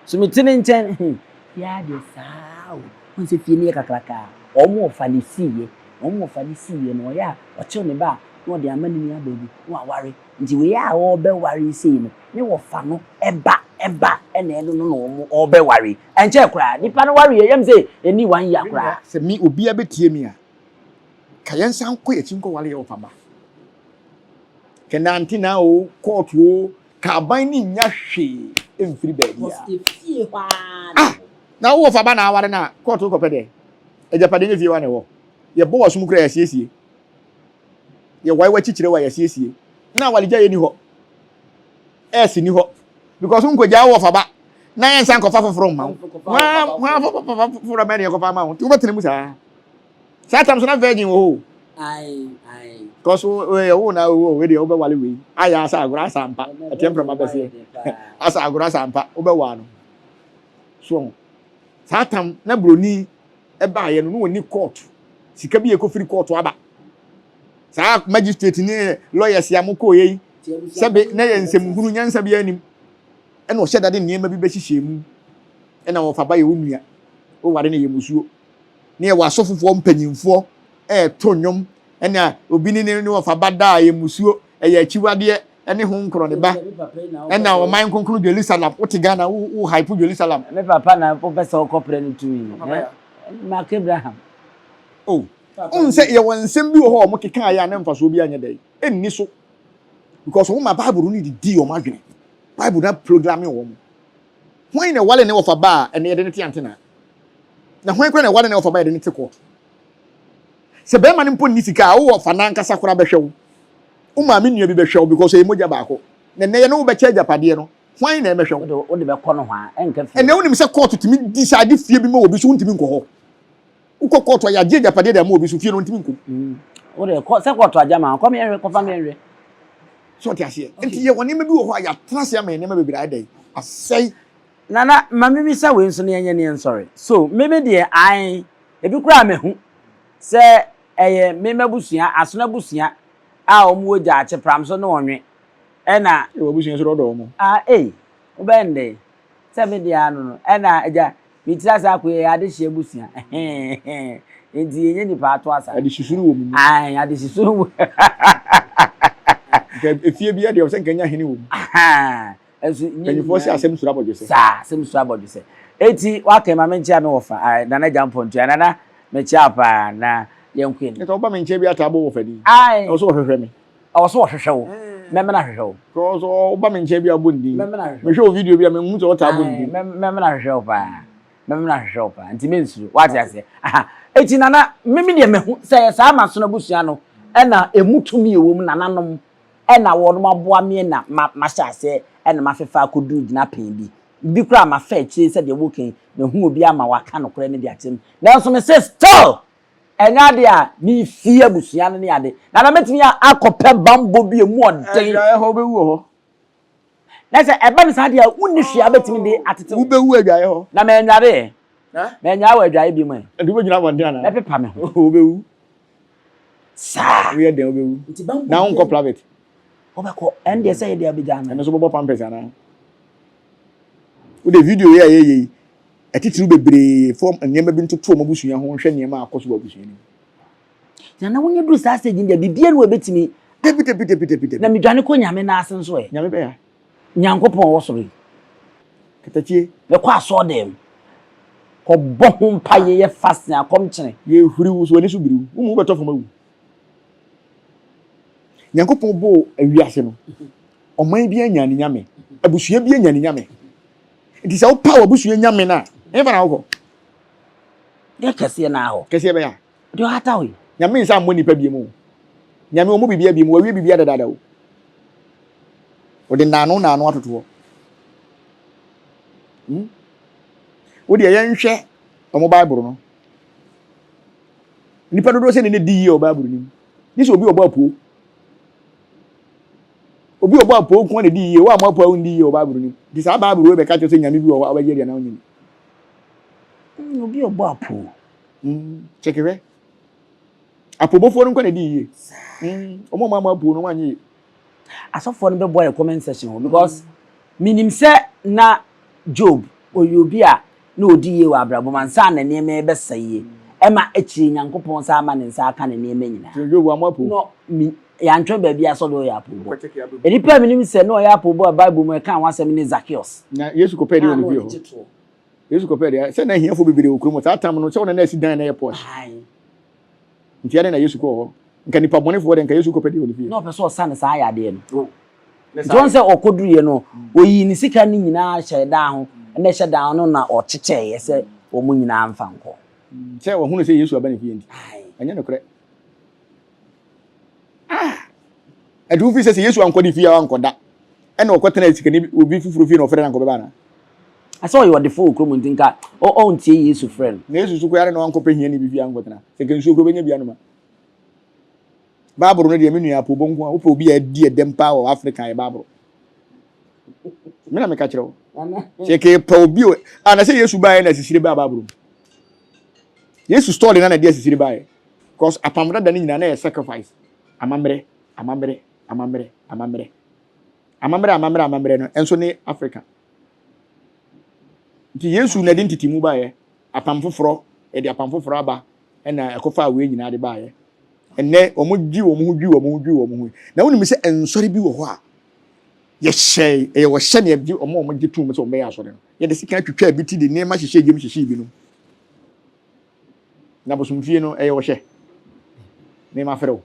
So mete ne nkyɛn, hmm, fie ha deɛ saa o. Wohu sɛ fie no yɛ kakraka a, wɔn wɔfa no siiɛ. Wɔn wɔfa no siiɛ no, ɔyɛ a, ɔkyew ne ba a, na ɔde ama ne nuabaa bi na waware. Nti wei a ɔrebɛware yi sei no, ne wɔfa no ba ba na ɛno no na wɔn ɔrebɛware yi. Ɛnkyɛɛ koraa, nipa no wareɛ, yɛm sɛ ɛnni one year koraa. Sɛ me obiara bɛtie me a, ka yɛnsan nkɔ yɛn akyi nkɔware yɛn wɔfa ba. Kɛnante na o, kɔɔto o, ka aban no nnya hwee mfiri baabiara. Efie hɔ ara na Ah! Na wo wɔfa ba na aware no a, kɔɔto wokɔpɛ dɛn? Agyapadeɛ nyɛ fie hɔ ara na ɛwɔ. Yɛbɔ w'asom koraa a, yɛasiesie. Yɛwae w'akyi kyerɛ wo a, yɛasiesie. Na awaregyaeɛ nni hɔ. Ɛs nni hɔ. Because wonkɔgyaa wo wɔfa ba na yɛnsan nkɔfa foforɔ mma wo. Hwan hwan foforɔ bɛn na yɛkɔfa ama wo? Nti wobɛtena mu saa. Saa tam so na virgin wɔ hɔ o. Cause wo wo na wo wei deɛ wobɛwale wei. Ayɛ asa agorɔ asa ampa. Ɛteɛ mprɛma bɛseɛ. Asa agorɔ asa ampa. Wobɛwaa no. So saa tam na broni ɛbaeɛ no na wɔni court. Sika bi ɛkɔfiri court aba. Saa magistrate ne lawyers a mokɔɔyɛ yi sɛbe na yɛ nsɛmhunu nyansa biara nim. Ɛna ɔhyɛ dade nneɛma bi bɛhyehyɛ mu. Ɛna wɔfa ba yɛ wo nua. Woware no yɛ musuo. Ne yɛwɔ asɔfofoɔ mpanyinfoɔ ɛɛto nnwom ɛna obi ne ne wɔfa ba da a ɛyɛ musuo ɛyɛ akyiwadeɛ ɛne ho nkorɔ ne ba ɛna ɔman kronkron Jerusalem wote Ghana wo wo hype Jerusalem. Me papa na wopɛ sɛ wokɔprɛ no tumi Mark Abraham. Oh, wohu sɛ yɛwɔ nsɛm bi wɔ hɔ a wɔn keka ayɛ a na mfasoɔ bi anyɛ dɛn ɛnni so because wɔn ma Bible no didi wɔn adwene Bible no programme wɔn. Hwan na ɛware ne wɔfa ba a ɛnɛ yɛde no te antena? Na hwan koraa na ɛware ne wɔfa ba a yɛde no te kɔɔto? Sɛ bɛrima no mpo nni sika a, wo wɔfa no ankasa koraa bɛhwɛ wo. Wo maame nua bi bɛhwɛ wo because ɛyɛ mogya baako. Na ɛnɛ yɛne wo bɛkyɛ agyapadeɛ no, hwan na ɛmɛhwɛ wo? Wode bɛkɔ nohoa, ɛnka fie. Ɛnɛ wonim sɛ kɔɔto tumi decide fie bi ma obi so wontumi nkɔ hɔ. Wokɔ kɔɔto a yɛagye agyapadeɛ de ama obi so fie no ntumi nkɔ mu. Wode kɔ sɛ kɔɔto agye ama wo, kɔ meɛnhwɛ, kɔfa meɛnhwɛ. So ɔte aseɛ? Nti yɛwɔ nneɛma bi wɔ hɔ a yɛatena ase ama yɛn nneɛma bebree ayɛ dɛn? Asɛe. Nana, ma memmisa wei nso na yɛnyɛ ne yɛnsɔre. So me me deɛ ae, ebi koraa mahu sɛ ɛyɛ me m'abusua, Asono abusua a wɔn wɔ Gyaakye, Pramso ne Ɔnwe ɛna. Ee, w'abusua nso dɔdɔ wɔn. Ah ei, wobɛyɛ no dɛn? Sɛ me deɛ ano no, ɛna agya, me tiri ase akɔ yɛ adehye abusua. Nti yɛnyɛ nipa ato asa. Adehyesuru wɔ mu mu. Ae, adehyesuru wɔ. Nka efie bi deɛ ɔsɛ nka nya hene wɔ mu. Ɛnso nyɛ Mpanyinfoɔ sɛ asɛm suro abɔdwesɛ. Saa, asɛm suro abɔdwesɛ. Eti waka ma menkyea me wɔfa, ae, Nana Gya Mpɔntua. Nana, mekyea paa na yɛnkɔ anim. Nka woba me nkyɛn bi ataa bɔ wɔfa din. Ae. Ɛwɔ sɛ wɔhwehwɛ me. Ɛwɔ sɛ wɔhwehwɛ wo. Mɛmena hwehwɛ wo. Because woba me nkyɛn bi a wobɔ ne din. Mɛmena hwehwɛ wo. Mehwɛ wo video bi a mehu sɛ wotaa bɔ ne din. Mɛmena hwehwɛ wo paa. Mɛmena hwehwɛ wo paa. Nti mensuro. Wate aseɛ? Aha. Eti Nana, me me deɛ mahu sɛ ɛyɛ saa Masono abusua no ɛna emu tumi ɛwɔ mu, nananom ɛna wɔnom aboa me na ma mahyɛ aseɛ ɛna mafefa akɔduru gyinapɛn bi. Bi koraa mafa akyire sɛdeɛ woka yi, mahu obi ama waka nokorɛ no de akyerɛ me. Nanso mese still! Ɛnyɛ ade a mefi abusua no ne ade. Na na mɛtumi akɔpɛ bammɔ bi a emu ɔden. Adwaeɛ hɔ, wobɛwu wɔ hɔ. Na sɛ ɛba no saa deɛ a, wonni hwee a wobɛtumi de atete wo. Wobɛwu adwaeɛ hɔ. Na mannware ɛ. Mannware wɔ adwaeɛ bi mu ɛ. Nti wobɛgyina abɔnten anaa? Mɛpepa me ho. Wobɛwu. Saa. Woyɛ dɛn wobɛwu. Na wonkɔ private. Wobɛkɔ. Ɛno deɛ sɛ yɛ deɛ wobɛgya no. Ɛno nso wobɛbɔ pampers anaa? Wode video yi a yɛyɛ yi, Atitiriw bebree fa nneɛma bi ntoto wɔn abusua ho nhwɛ nneɛma a akɔ so wɔ abusua no mu. Na na wonya duru saa stage no deɛ biribiara ni wɔ ebetumi. Dabi dabi dabi dabi dabi. Na medwane kɔ Nyame nan ase nso ɛ. Nyame bɛya. Nyankopɔn wɔ soro yi. Katakyie. Mekɔ asɔɔdan mu. Kɔbɔ ho mpaeɛ yɛ fasting akɔmkyene. Yɛhuri wo so w'ani so biri wo. Wo mu wobɛtɔ fam awu. Nyankopɔn bɔɔ wiase no, ɔman biara nyaa ne nyame, abusua biara nyaa ne nyame. Nti sɛ wopaw abusua nyame no a, ɛhefa na wokɔ? Deɛ kɛseɛ naa hɔ. Kɛseɛ bɛyɛ a. Deɛ ɔhata hɔ yi. Nyame nsa mmɔ nipa biem o. Nyame ɔmmɔ biribiara biem, wawie biribiara dadaada o. Ɔde naano naano atoto hɔ. Hmm? Wo deɛ yɛnhwɛ ɔmo Bible no. Nipa dodoɔ sɛ ne ne di yie wɔ Bible no mu. Gye sɛ obi ɔbɔ apuo. Obi a ɔbɔ apoo nko ara na ɛdi yie. Wo a moapo a wondi yie wɔ Bible no mu. Nti saa Bible wei bɛka kyerɛ sɛ Nyame bi wɔ hɔ a wobɛgye adi anaa wonnye nni? Mm, obi a ɔbɔ apoo. Mm, kyɛke hwɛ. Apoobɔfoɔ no nko na ɛdi yie. Mm, wɔn a wɔammɔ apoo no wɔanyɛ yie. Asɔfoɔ no bɛboa yɛ comment section hɔ because menim sɛ na Job ɔyɛ obi a na ɔdi yie wɔ abrabɔ mu ansa na nneɛma rebɛsɛe yie. Ɛma akyire Nyankopɔn san ama ne nsa aka ne nneɛma nyinaa. Nti Job wammɔ apoo? No, me, yɛantwerɛ baabi a sɛ ɔde ɔyɛ apoobɔ. Nnipa a menim sɛ na ɔyɛ apoobɔ a Bible mu ɛka ho asɛm ne Zacchaeus. Na Yesu kɔpɛɛ deɛ wɔ ne fie hɔ. Yesu kɔpɛɛ deɛ sɛ na ahiafoɔ bebree wɔ kurom hɔ. Saa tam no sɛ wɔn na asi dan na ɛyɛ posh. Nti adɛn na Yesu kɔɔ hɔ? Nka nipa bɔnefoɔ deɛ nka Yesu kɔpɛ deɛ wɔ ne fie. Na ɔpɛ sɛ ɔsa ne saa yadeɛ no. Oh. Nti wɔn sɛ ɔkɔduruiɛ no, ɔyii ne sika no nyinaa hyɛɛ dan ho, ɛna ɛhyɛ dan ho no na ɔkyekyɛeɛ sɛ wɔn nyinaa mfa nkɔ. Sɛ wɔhunu sɛ Yesu aba ne fie nti. Ɛnyɛ nokorɛ. Ah! Ɛnti wofiri sɛ sɛ Yesu ankɔ ne fie a wankɔ da, ɛna ɔkɔtena sikani obi foforɔ fie na ɔfrɛ no anka ɔbɛba anaa? Asɛ ɔyɛ ɔdefo wɔ kurom nti nka ɔntie Yesu frɛ no. Na Yesu nso koraa na wankɔpɛ hiani bi fie ankɔtena. Sɛ nka nsuo koraa ɔbɛnya bi anom a. Bible no deɛ me nua apoobɔ nko a wopɛ obi a adi ɛdɛm paa wɔ Africa yɛ Bible. Me na meka kyerɛ wo. Sɛ kepɛ obi a na sɛ Yesu baeɛ na asisire baa Bible mu. Yesu story na na ɛde asisire baeɛ. Because apam dada no nyinaa na yɛ sacrifice. Amammerɛ, amammerɛ, amammerɛ, amammerɛ. Amammerɛ, amammerɛ, amammerɛ no nso ne Africa. Nti Yesu na ɛde ntetimu baeɛ. Apam foforɔ, yɛde apam foforɔ aba ɛna ɛkɔfaa wei nyinaa de baeɛ. Ɛnnɛ wɔn dwi wɔn ho dwi wɔn ho dwi wɔn ho. Na wonim sɛ nsɔre bi wɔ hɔ a yɛhyɛe, ɛyɛ ɔhyɛ na yɛgye wɔn a wɔgye tom sɛ wɔbɛyɛ asɔre no. Yɛde sika twitwaa bi ti de nneɛma hyehyɛɛ gyam hyehyee binom. Na bosomfie no ɛyɛ ɔhyɛ. Nneɛma frɛ wo.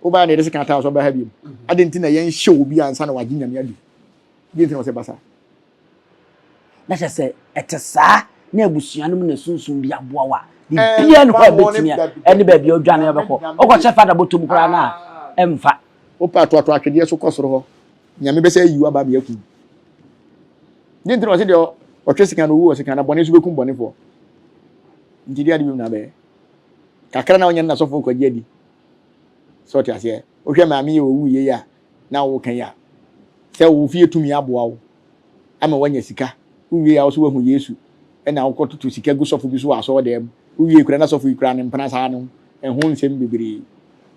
Wobaa na yɛde sika ataa so ɔbaa ha biom. Adɛn nti na yɛnhyɛ obi ansa na wagye Nyame adi? Deɛ nti na wɔsɛ basa. Na kyerɛ sɛ ɛte saa na abusua no mu na sunsum bi aboa wo a, biribiara nni hɔ a ɛbɛtumi a ɛne baabi a wodwane wobɛkɔ. Wokɔhyɛ fada bɔtɔ mu koraa no a, ɛmfa. Wopɛ a toatoa atwedeɛ so kɔ soro hɔ, Nyame bɛsɛ ayi wo aba ama yɛaku wo. Deɛ nti na wɔse deɛ ɔtwe sekan no ɔwu wɔ sekan na bɔne nso bɛkum bɔnefoɔ. Nti deɛ ade biom na abɛyɛ. Kakra na wonyɛ no na sɔfoɔ kɔgye adi. Sɛ ɔte aseɛ. Wohwɛ maame yi a ɔwuiɛ yi a na woka yi a, sɛ wo fie tumi aboa wo ama woanya sika, wowie a wo so woahu Yesu, ɛna wokɔtoto sika gu sɔfo bi so wɔ asɔɔdan mu, wowie koraa na sɔfo yi koraa ne mpena saa no ho, ɛho nsɛm bebree.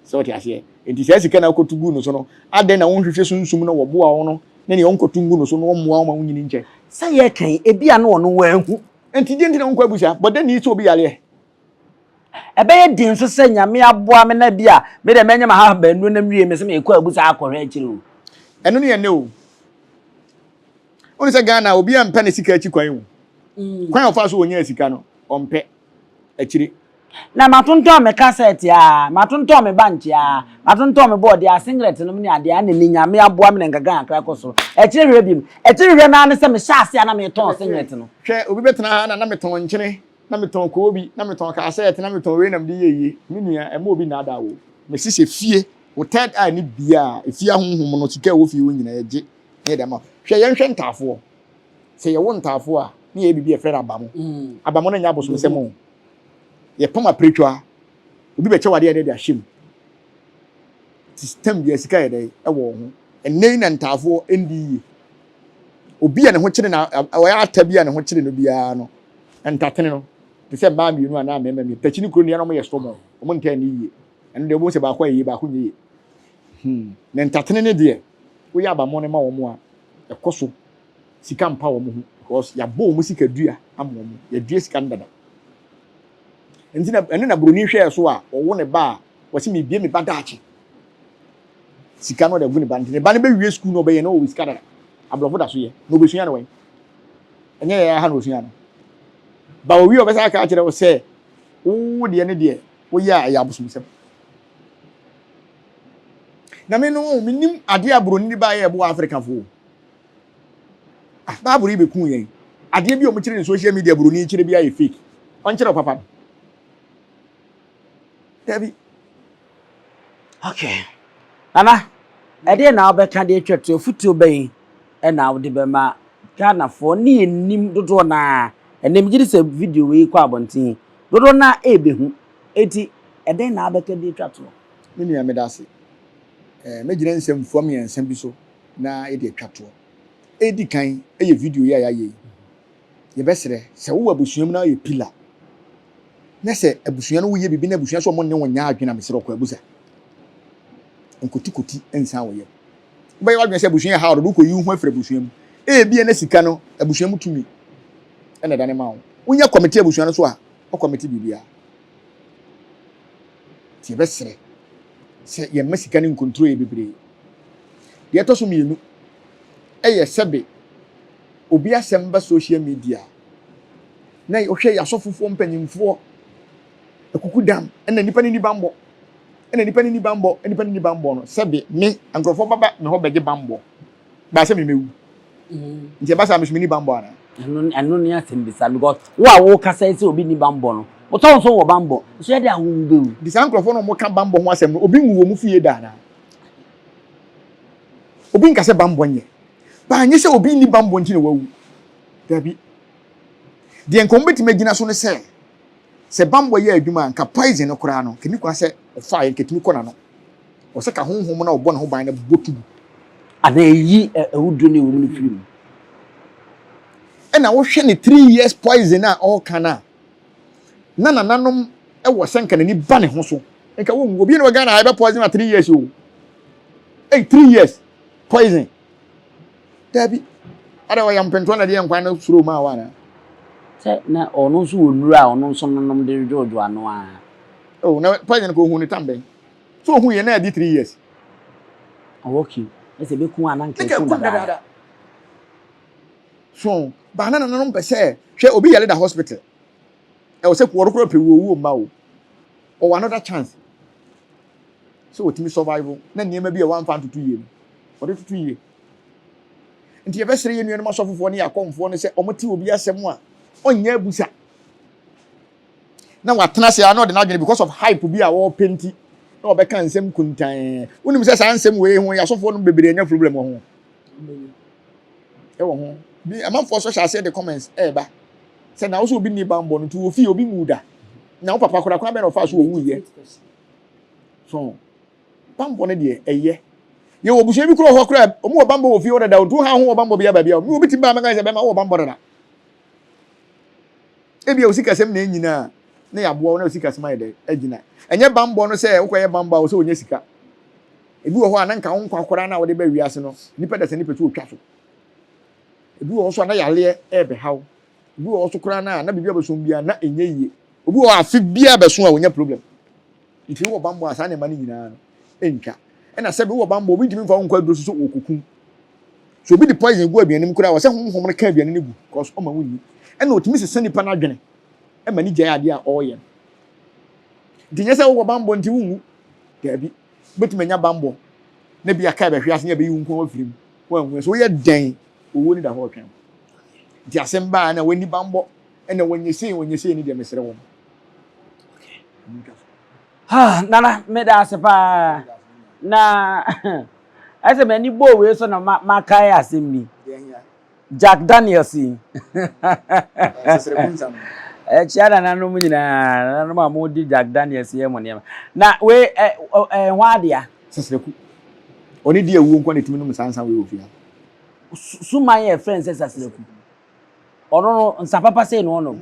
Sɛ wote aseɛ? Enti saa sika no a wokɔto guu no so no, adɛn na wonhwehwɛ sunsum no wɔboa wo no ne nea ɔnkɔto ngu no so no ɔmmoa wo ma wonyini nkyɛ? Sɛ yɛreka yi, ebia na ɔno wanhu. Enti deɛn nti na wonkɔ abisa bɔdani sɛ obi yareɛ? Ɛbɛyɛ den nso sɛ Nyame aboa me na bi a me deɛ mɛnyɛ m'ahaban na mewie me sɛ mekɔ abusa akɔhwɛ akyire o. Ɛno ne ɛnnɛ o. Wone sɛ Ghana obiara mpɛ ne sika akyi kwan o. Mm. Kwan a ɔfaa so wɔnyaa sika no, ɔmpɛ akyire. Na matontɔn me kasɛt a, matontɔn me bankye a, matontɔn me bɔɔdeɛ a, singlet nom ne adeɛ a, na ne Nyame aboa me na nkakra nkakra kɔ soro. Akyire hwehwɛ biom. Akyire hwehwɛ no ara ne sɛ mehyɛ ase a na metɔn singlet no. Hwɛ, obi bɛtena ha na na metɔn nkyene Na metɔn koobi, na metɔn kasɛɛt, na metɔn wei na mede yɛ yie. Me nua, ɛmma obi nnaadaa wo o. Mese sɛ fie, wo third eye no bue a, efie ahonhom no, sika a ɛwɔ fie hɔ nyinaa, yɛgye na yɛde ama wo. Hwɛ, yɛnhwɛ ntaafoɔ. Sɛ yɛwo ntaafoɔ a, na yɛyɛ biribi a yɛfrɛ no abamo. Abamo no nyɛ abosomsɛm o. Yɛpam apiretwa, obi bɛkyɛ wo adeɛ a na yɛde ahyɛ mu. Nti tam biara sika yɛ dɛn? Ɛwɔ wo ho. Ɛnnɛ yi na ntaafoɔ nni yie. Obi a ne ho kyere no, ɔyɛ ata bi a ne ho kyere no biara no, ntatene no, te sɛ mmaa mmienu anaa mmarima mmienu. Takyi ne kuro no deɛ na wɔyɛ stubborn, wɔn ntaa nni yie. Ɛno deɛ wobɛhu sɛ baako ayɛ yie, baako nyɛ yie. Hmm. Na ntatene no deɛ, woyɛ abammɔ ma wɔn a, ɛkɔ so. Sika mpa wɔn ho because yɛabɔ wɔn sika dua ama wɔn. Yɛadua sika no dada. Nti na ɛno na buroni hwɛɛ so a ɔwo ne ba a, wɔsi mebie me ba daakye. Sika no ɔde agu ne ba nti ne ba no bɛwie sukuu na ɔbɛyɛ na ɔwɔ sika dada. Aborɔfo da so yɛ na ɔbɛsua no wɛn. Ɛnyɛ yɛn ha na ɔsua no. Ba owie a ɔbɛsan aka akyerɛ wo sɛ wo deɛ ne deɛ woyɛ a ɛyɛ abosomsɛm. Na me no menim adeɛ a buroni de baeɛ ɛboa Afrikafoɔ. Ah, Bible yi bɛku yɛn. Adeɛ bi a wɔkyerɛ ne social media buroni kyerɛ bi ayɛ fake. Ɔnkyerɛ wo papa no. Dabi. Okay. Nana, ɛdeɛ na wobɛka de atwa to afutuo bɛn na wode bɛma Ghanafoɔ ne yɛnnim dodoɔ no ara ɛnɛ megye di sɛ video wei kɔ abɔnten dodoɔ no ara ɛrebɛhu enti ɛdɛn na wobɛka de atwa toɔ? Me nua meda ase. Eh, mɛgyina nsɛmfua mmiɛnsa bi so na yɛde atwa toɔ. Ɛdi kan yɛ video yi a yɛayɛ yi. Yɛbɛsrɛ sɛ wowɔ abusua mu na woyɛ pillar na sɛ abusua no woyɛ biribi na abusua sɛ ɔmo ne wo nyɛ adwene a mesrɛ wo kɔ abusa. Nkotikoti nsan wɔ yam. Wobɛyɛ w'adwene sɛ abusua yɛ ha ɔdodo wokɔyi wo ho afiri abusua mu. Ebia na sika no abusua mu tumi ɛna ɛda ne ma wo. Wonya kɔmite abusua no so a, ɔkɔmite biribiara. Nti yɛbɛsrɛ sɛ yɛmma sika no nkontro yɛ bebree. Deɛ ɛtɔ so mmienu ɛyɛ sɛbe obi asɛm ba social media na wohwɛ yɛ asɔfofoɔ mpanyinfoɔ akuku dam ɛna nipa no ni bambɔ ɛna nipa no ni bambɔ nipa no ni bambɔ no sɛbe me nkurɔfoɔ baba me hɔ bɛgye bambɔ baasɛ me mɛwu mm. Nti ɛba saa me so me ni bambɔ anaa? Ɛno ɛno ne asɛm bisa because wo a wokasa yi sɛ obi ni bambɔ no wotɔ nso wɔ bambɔ nso yɛ de a wowu bɛwu. Nti saa nkurɔfoɔ no wɔka bambɔ ho asɛm no obi nwu wɔ mu fie da anaa? Obi nka sɛ bambɔ nyɛ baa nyɛ sɛ obi nni bambɔ nti na wawu. Dabi. Deɛ nka wɔbɛtumi agyina so ne sɛ sɛ bambɔ yɛ adwuma a nka poison no koraa no kɛni kwan sɛ ɔfa yɛ nkɛtumi kɔ n'ano. Ɔsɛ ka honhom no a ɔbɔ ne ho ban no bɔ tugu. Anaa ɛyi awuduro no ɛwɔ mu no firi mu. Ɛna wohwɛ ne 3 years poison a ɔreka no a na nananom wɔ sɛ nka n'ani ba ne ho so nka wɔnwu. Obi na wɔ Ghana a ɛbɛ poison a 3 years o. Ei, 3 years poison. Dabi. Ada wɔyɛ mpɛntoa na de yɛ nkwan no soro mu a wa ana? Sɛ na ɔno nso wɔ nnuro a ɔno nso nonom de dwoodwoo ano a. Oh, na poison ko hu ne tam bɛn. So ohun yɛ na adi 3 years. Oh, okay. Ɛsɛ bɛku a na nka ɛku dadaada. So, ba na nananom pɛ sɛ hwɛ obi yare da hospital. Ɛwɔ sɛ wɔn koraa pɛ wuo wuo mma o. Ɔwɔ another chance. Sɛ wɔtumi survive na nneɛma bi a wɔamfa ntoto yie no, wɔde toto yie. Nti yɛbɛsrɛ yɛn nuanom asɔfofoɔ ne yɛn akɔmfoɔ no sɛ wɔte obi asɛm a ɔnyɛ abusa na watena ase a na ɔde n'adwene because of hype bi a wɔrepɛ nti na ɔbɛka nsɛm kuntan. Wonim sɛ saa nsɛm wei ho yɛ asɔfoɔ no bebree anya problem wɔ ho. Ɛwɔ ho. Bi amanfoɔ nso hyɛ aseɛ de comments ɛreba sɛ na wosɛ obi nni bammɔ no nti wɔ fie obi nwu da. Na wo papa koraa kwan bɛn na ɔfaa so ɔwuiɛ. So bammɔ no deɛ ɛyɛ. Yɛwɔ abusua bi koraa wɔ hɔ koraa wɔn wɔ bammɔ wɔ fie hɔ dada nti wo ha ho wɔ bammɔ bi aba bi a obi ti ba mɛka sɛ bɛma wɔ bammɔ dada. Ebi a osikasɛm na enyina a na yɛaboa wo na osikasɛm ayɛ dɛ agyina. Ɛnyɛ bammɔ no sɛ wokɔyɛ bammɔ a wɔ sɛ wonya sika. Ebi wɔ hɔ a na nka wo nkwa koraa na wode ba wiase no nipa dasani pɛ sɛ otwa so. Ebi wɔ hɔ so a na yareɛ ɛrebɛhaw. Ebi wɔ hɔ so koraa na na biribi a bɛsom biara na ɛnyɛ yie. Obi wɔ hɔ afe biara bɛso a onya problem. Nti wowɔ bammɔ a saa nneɛma no nyinaa no ɛntwa. Ɛna sɛbi wowɔ bammɔ obi ntumi mfa wo nkɔ aduro so sɛ ɔrekɔkum. So obi de poison gu aduane mu koraa wɔ sɛ honhom no ka aduane no gu cause ɔma wonni. Ɛna ɔtumi sesa nipa no adwene ɛma ne gyae adeɛ a ɔreyɛ no. Nti nyɛ sɛ wowɔ bammɔ nti wonwu. Daabi. Wobɛtumi anya bammɔ na bi aka ɛbɛhwe ase ne ɛbɛyi wo nko afiri mu. Woanwu. So woyɛ dɛn owuo no da hɔ ɔtwɛn wo. Nti asɛm baa na w'ani bammɔ ɛna wɔnyɛ sei wɔnyɛ sei ne deɛ mesrɛ wɔn. Nana, meda ase paa. Na ɛsɛ m'ani bɔɔ wei so na makae asɛm bi. Jack Daniels yi. Ɛkyia nananom nyinaa, nananom a modi Jack Daniels yɛ mo nneɛma. Na wei ɛ ɛ ho adea. Sɛsrɛku. Ɔne di awuo nko na ɛtumi nom saa nsa wei wɔ fie ha. Suman yɛ frɛ sɛ sasrɛku. Ɔno no nsa papa sei na ɔnom.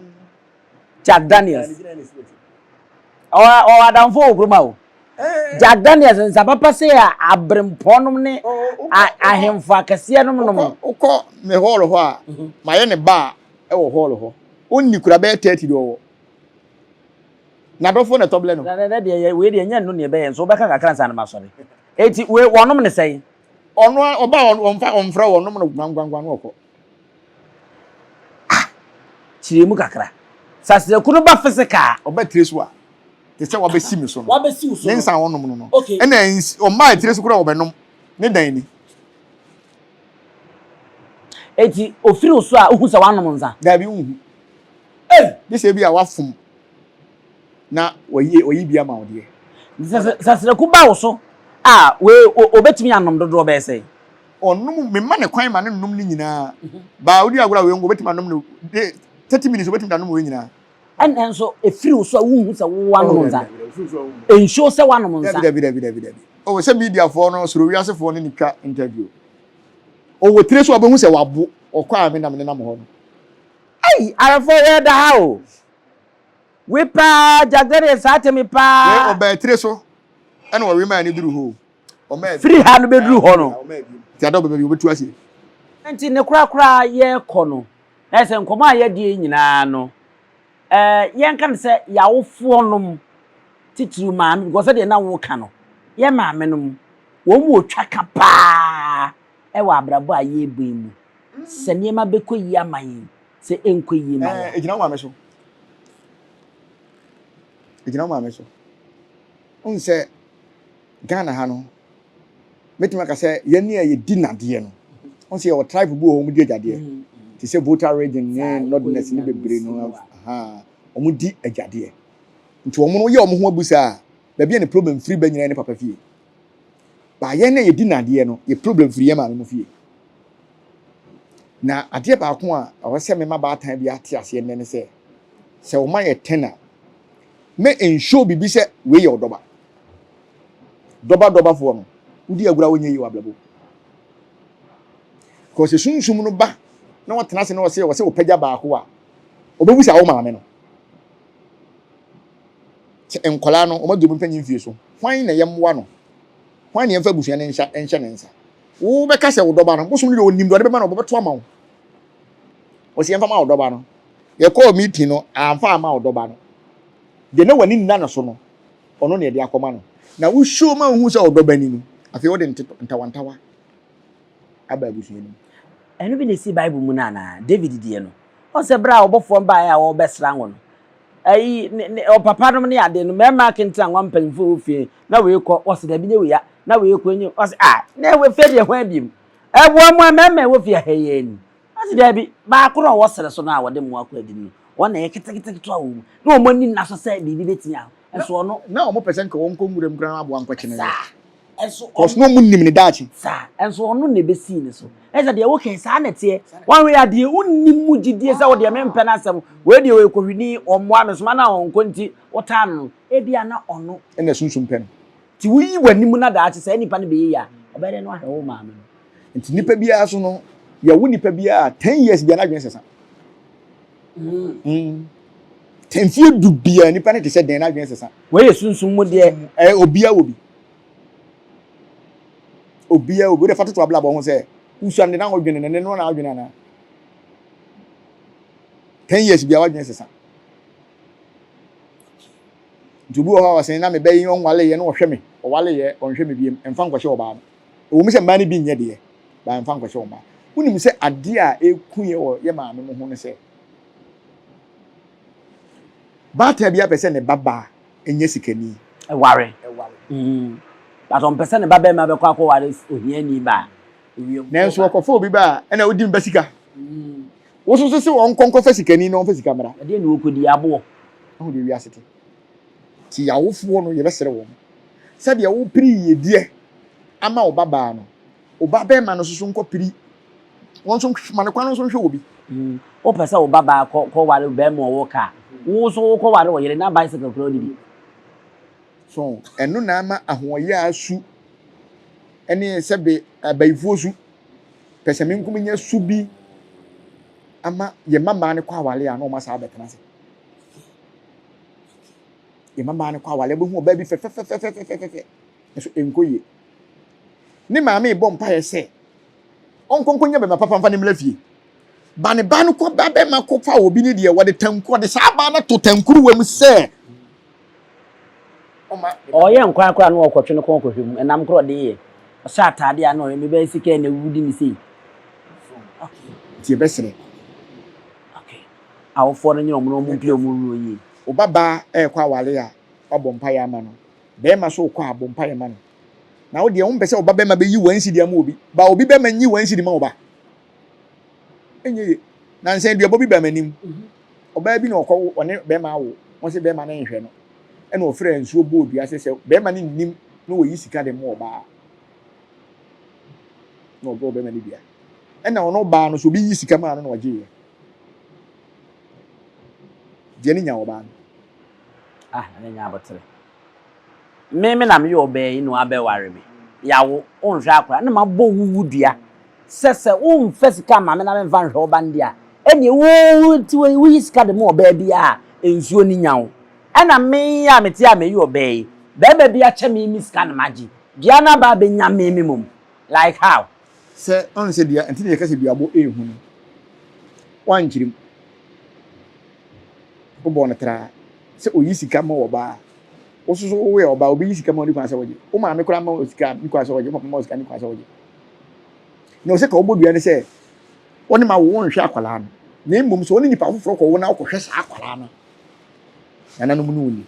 Jack Daniels. Ɔwɔ adamfo wɔ kurom a o. Jack Daniels nsa papa sei a aberempɔn nom ne ahemfo akɛseɛ nom nom. Wokɔ me hall hɔ a, mayɛ ne bar wɔ hall hɔ. Ɔnni kura bɛyɛ 30 deɛ ɔwɔ. N'adɔfoɔ na ɛtɔ blɛ no. Na na deɛ wei deɛ nyɛ nno ne ɛbɛyɛ nso wobɛka kakra nsa no masɔre. Eti wei wɔnom ne sɛn? Ɔno ɔba ɔmfa ɔmfrɛ wɔnom no gwangwangwan no ɔkɔ. Ah! Kyerɛ mu kakra. Sasraku no ba physical. Ɔba tire so a, te sɛ wabɛsi me so no. Wabɛsi wo so no. Ne nsa a ɔnom no no. Okay. Ɛna ɔmmaa tire so koraa ɔbɛnom. Ne dan ni. Eti ofiri wo so a, wohu sɛ wanom nsa? Daabi, wonhu. Ei! Gye sɛ ebi a wafom na wayi wayi bi ama wo deɛ. Nti sasraku ba wo so a, wei obetumi anom dodoɔ bɛyɛ sɛn? Ɔnom, mema no kwan ma no nnom ne nyinaa. Baa wodi agorɔ a wei nko obetumi anom no de 30 minutes obetumi de anom wei nyinaa. Ɛnna nso efiri wo so a wonhu sɛ wo anom nsa. Nsuo sɛ woanom nsa. Dabi dabi dabi dabi. Oh, sɛ mediafoɔ no soro wiasefoɔ no ne twa interview. Ɔwɔ tire so a ɔbɛhu sɛ wabo ɔkɔ a me na me nenam hɔ no. Ei, awɛfoɔ yɛ da ha o. We paa, Jack Daniels saa tɛm yi paa. Wei ɔbaa tire so ɛna ɔwe maa ne duru hɔ o. Ɔmaa bi. Firi ha no bɛduru hɔ no. Ɔmaa bi. Nti ada ɔbɛba bi ɔbɛtu aseɛ. Nti ne korakora yɛrekɔ no, na ayɛ sɛ nkɔmmɔ a yɛadie yi nyinaa no, eh, yɛnka no sɛ yɛawofoɔ nom, titiriw maame, because sɛdeɛ na woka no, yɛ maame nom, wɔn mu ɔtwa ka paa wɔ abrabɔ a yɛrebɔ yi mu, sɛ nneɛma bɛkɔ yie ama yɛn, sɛ ɛnkɔ yie ma yɛn. Ɛgyina wo maame so. Ɛgyina wo maame so. Wohu sɛ Ghana ha no, mɛtumi aka sɛ yɛn a yɛdi nadeɛ no, wohu sɛ yɛwɔ tribe bi wɔ hɔ wɔn di agyadeɛ. Mm. Te sɛ Volta region ne Northerners ne bebree no, wɔn di agyadeɛ. Nti wɔn no yɛ wɔn ho abusa a, baabi a ne problem firi ba nyinaa ne papa fie. Ba yɛn a yɛdi nadeɛ no, yɛ problem firi yɛn maame mo fie. Na adeɛ baako a ɛwɔ sɛ mema baatan bi ate aseɛ nnɛ ne sɛ, sɛ wɔma yɛ ten a, mɛ nsuo biribi sɛ wei yɛ ɔdɔba. Dɔba dɔbafoɔ no, wodi agorɔ a wonyɛ yie wɔ abrabɔ mu. Because sunsum no ba na wɔtena ase na wɔsɛ wɔsɛ wɔpagya baako a, ɔbɛbusa wo maame no. Sɛ nkwadaa no, wɔn aduru mpanyin mfie so, hwan na yɛmmoa no? Hwan na yɛmfa abusua no nhyɛ nhyɛ ne nsa? Wobɛka sɛ wo dɔba no, bosom no deɛ ɔnim deɛ ɔde bɛma no, ɔbɛto ama wo. Wɔsi yɛmfa ma wo dɔba no. Yɛkɔɔ meeting no, amfa ama wo dɔba no. Deɛ na w'ani nna no so no, ɔno na yɛde akɔma no. Na wo show ma wohu sɛ ɔdɔ ba ni no, afei wode ntawantawa aba abusua no mu. Ɛno bi na esii Bible mu no anaa? David deɛ no, ɔn sɛ berɛ a ɔbɔfoɔ no baeɛ a wɔrebɛsra ngo no, ayi, ne, ne, ɔpapa nom ne ade no, mmarima akentena ngo mpanyimfoɔ wɔ fie, na wei kɔ, wɔse dabi nyɛ wei a, na wei kɔ, nyɛ, wɔse ah, na ɛwɔ fie deɛ hwan biem? Ɛboa mo a mmarima ɛwɔ fie ha yi ani. Ɔse daabi, baako no a ɔwɔ serɛ so no a wɔde mmoa kɔ adi no, wɔn na ɛyɛ keteketeketewa wɔ mu, na wɔn ani nna so sɛ biribi bɛtumi a, nso ɔno. Na wɔn pɛ sɛ nka wɔn nkɔ nwura mu koraa na aboa nkɔkye no. Saa, nso ɔno. Cause na wɔn nim ne daakye. Saa, nso ɔno na ɛbɛsii ne so. Ɛsɛ deɛ woka yi, saa na ɛteɛ. Wɔn wei adeɛ wonnim mu gyidie sɛ wodeɛ mempɛ n'asɛm, wei deɛ ɔyɛ kɔhwini, ɔmmoa me, soma no a ɔnkɔ nti wotaa no no, ebia na ɔno. Ɛna sunsum pɛ no. Nti woyi w'anim na daakye saa nipa no bɛyɛ yie a, ɔbɛyɛ dɛn na wahwɛ wo maame no? Nti nipa biara so no, yɛwo nipa biara 10 years biara n'adwene sesa. Mfie 10 biara nipa no te sɛ den n'adwene sesa. Wei yɛ sunsum mu deɛ. Ɛɛ obiara wɔ bi. Obiara wɔ bi. Wode fa toto abrabɔ ho sɛ wusua no de na wodwene no ne no na adwene anaa. 10 years biara wadwene sesa. Nti obi wɔ hɔ a ɔsɛn na mebɛyi ɔnwale yɛ na ɔhwɛ me ɔwale yɛ ɔnhwɛ me biem mfa nkɔhyɛ ɔbaa no. Ɛwɔ mu sɛ mmaa no bi nyɛ deɛ, baa mfa nkɔhyɛ ɔbaa. Wonim sɛ adeɛ a ɛku yɛ wɔ yɛ maame mo ho no sɛ baatan bi apɛ sɛ ne ba baa nyɛ sikani. Ɛware. Ɛware. But ɔmpɛ sɛ ne ba bɛrima bɛkɔ akɔware ohiani ba. Nanso ɔkɔfa obi ba a ɛna odi mba sika. Woso so sɛ ɔnkɔ nkɔfa sikani na ɔmfa sika mmra. Ɛdeɛ na ɔkɔdi aboɔ. Ɛho deɛ wiase te. Nti yɛawofoɔ no yɛbɛsrɛ wɔn sɛdeɛ wopere yiedie ama wo ba baa no, wo ba bɛrima no nso so nkɔpere wɔn nso ma no kwan no nso nhwɛ wɔ bi. Wopɛ sɛ wo ba baa kɔ kɔware bɛrima ɔwɔ kaa, wo nso wokɔware ɔyere na bicycle koraa ɔnni bi. So ɛno na ama ahoɔyaa su ne sɛbe abayifoɔ su, pɛsɛmenkominya su bi ama yɛn mmammaa no kɔ aware a na wɔn asa abɛtena ase. Yɛn mmammaa no kɔ aware bɛhu ɔbaa bi fɛfɛfɛfɛfɛfɛ nso ɛnkɔ yie. Ne maame rebɔ mpaeɛ sɛ ɔnkɔnkɔ nya bɛma papa mfa ne mmra fie. Ba ne ba no kɔ ba bɛma kɔ fa obi ne deɛ wɔde tanku wɔde saa baa no to tankuruwa mu sɛ Ɔyɛ nkwan koraa na ɔkɔtwe ne kɔn kɔhwɛ mu. Ɛnam koraa ɔde yɛ. Ɔhyɛ ataade a na ɔyɛ mebɛyɛ sika na wudi ne sei. Okay. Nti yɛbɛsrɛ. Okay. Awofoɔ no nyɛ wɔn na wɔn mpie wɔn wuo yie. Wo ba baa ɛrekɔ aware a wabɔ mpaeɛ ama no. Bɛrima so rekɔ a bɔ mpaeɛ ma no. Na wo deɛ wompɛ sɛ wo ba bɛrima bɛyi one cedi ama obi. Ba obi bɛrima nyi one cedi ma wo ba. Ɛnyɛ ye. Nansa aduabɔ bi baa m'anim. Ɔbaa bi na ɔkɔ ɔne bɛrima awo. Wɔn sɛ bɛrima no nhwɛ no. Ɛna ɔfrɛ nsuo bɔɔ dua sɛ sɛ bɛrima no nnim na wɔyi sika de ma ɔbaa. Na ɔbɔɔ bɛrima no dua. Ɛna ɔno baa no so obi yi sika maa no na ɔgyeeɛ. Deɛ ne nya ɔbaa no. Ah, ne nya abotere. Me me na meyɛ ɔbaa yi na wabɛware me. Yawo, wonhwɛ akwadaa na mabɔ wo wo dua sɛ sɛ womfa sika mma me na memfa nhwɛ wo ba no deɛ a, ɛnneɛ wo nti woyi sika de ma ɔbaa biara a, nsuo no nya wo. Ɛna me a mete a meyɛ ɔbaa yi, barima bi akyɛ me me sika na magye. Dua no aba abɛnya me me mmom. Like how? Sɛ ɔn sɛ dua nti na yɛka sɛ duabɔ ɛɛhu no, woankyerɛ mu. Wobɔɔ no traa sɛ ɔyi sika ma ɔbaa. Wo nso so woyɛ ɔbaa, obi yi sika ma wo ni kwan sɛ wogye. Wo maame koraa ma wo sika ni kwan sɛ wogye, wo papa ma wo sika ni kwan sɛ wogye. Na ɔsɛ ka wobɔ dua ne sɛ wo ne ma wo wonhwɛ akwadaa no. Na mmom sɛ wo ne nipa foforɔ kɔwo na wokɔhwɛ saa akwadaa no, nananom ne wo ni.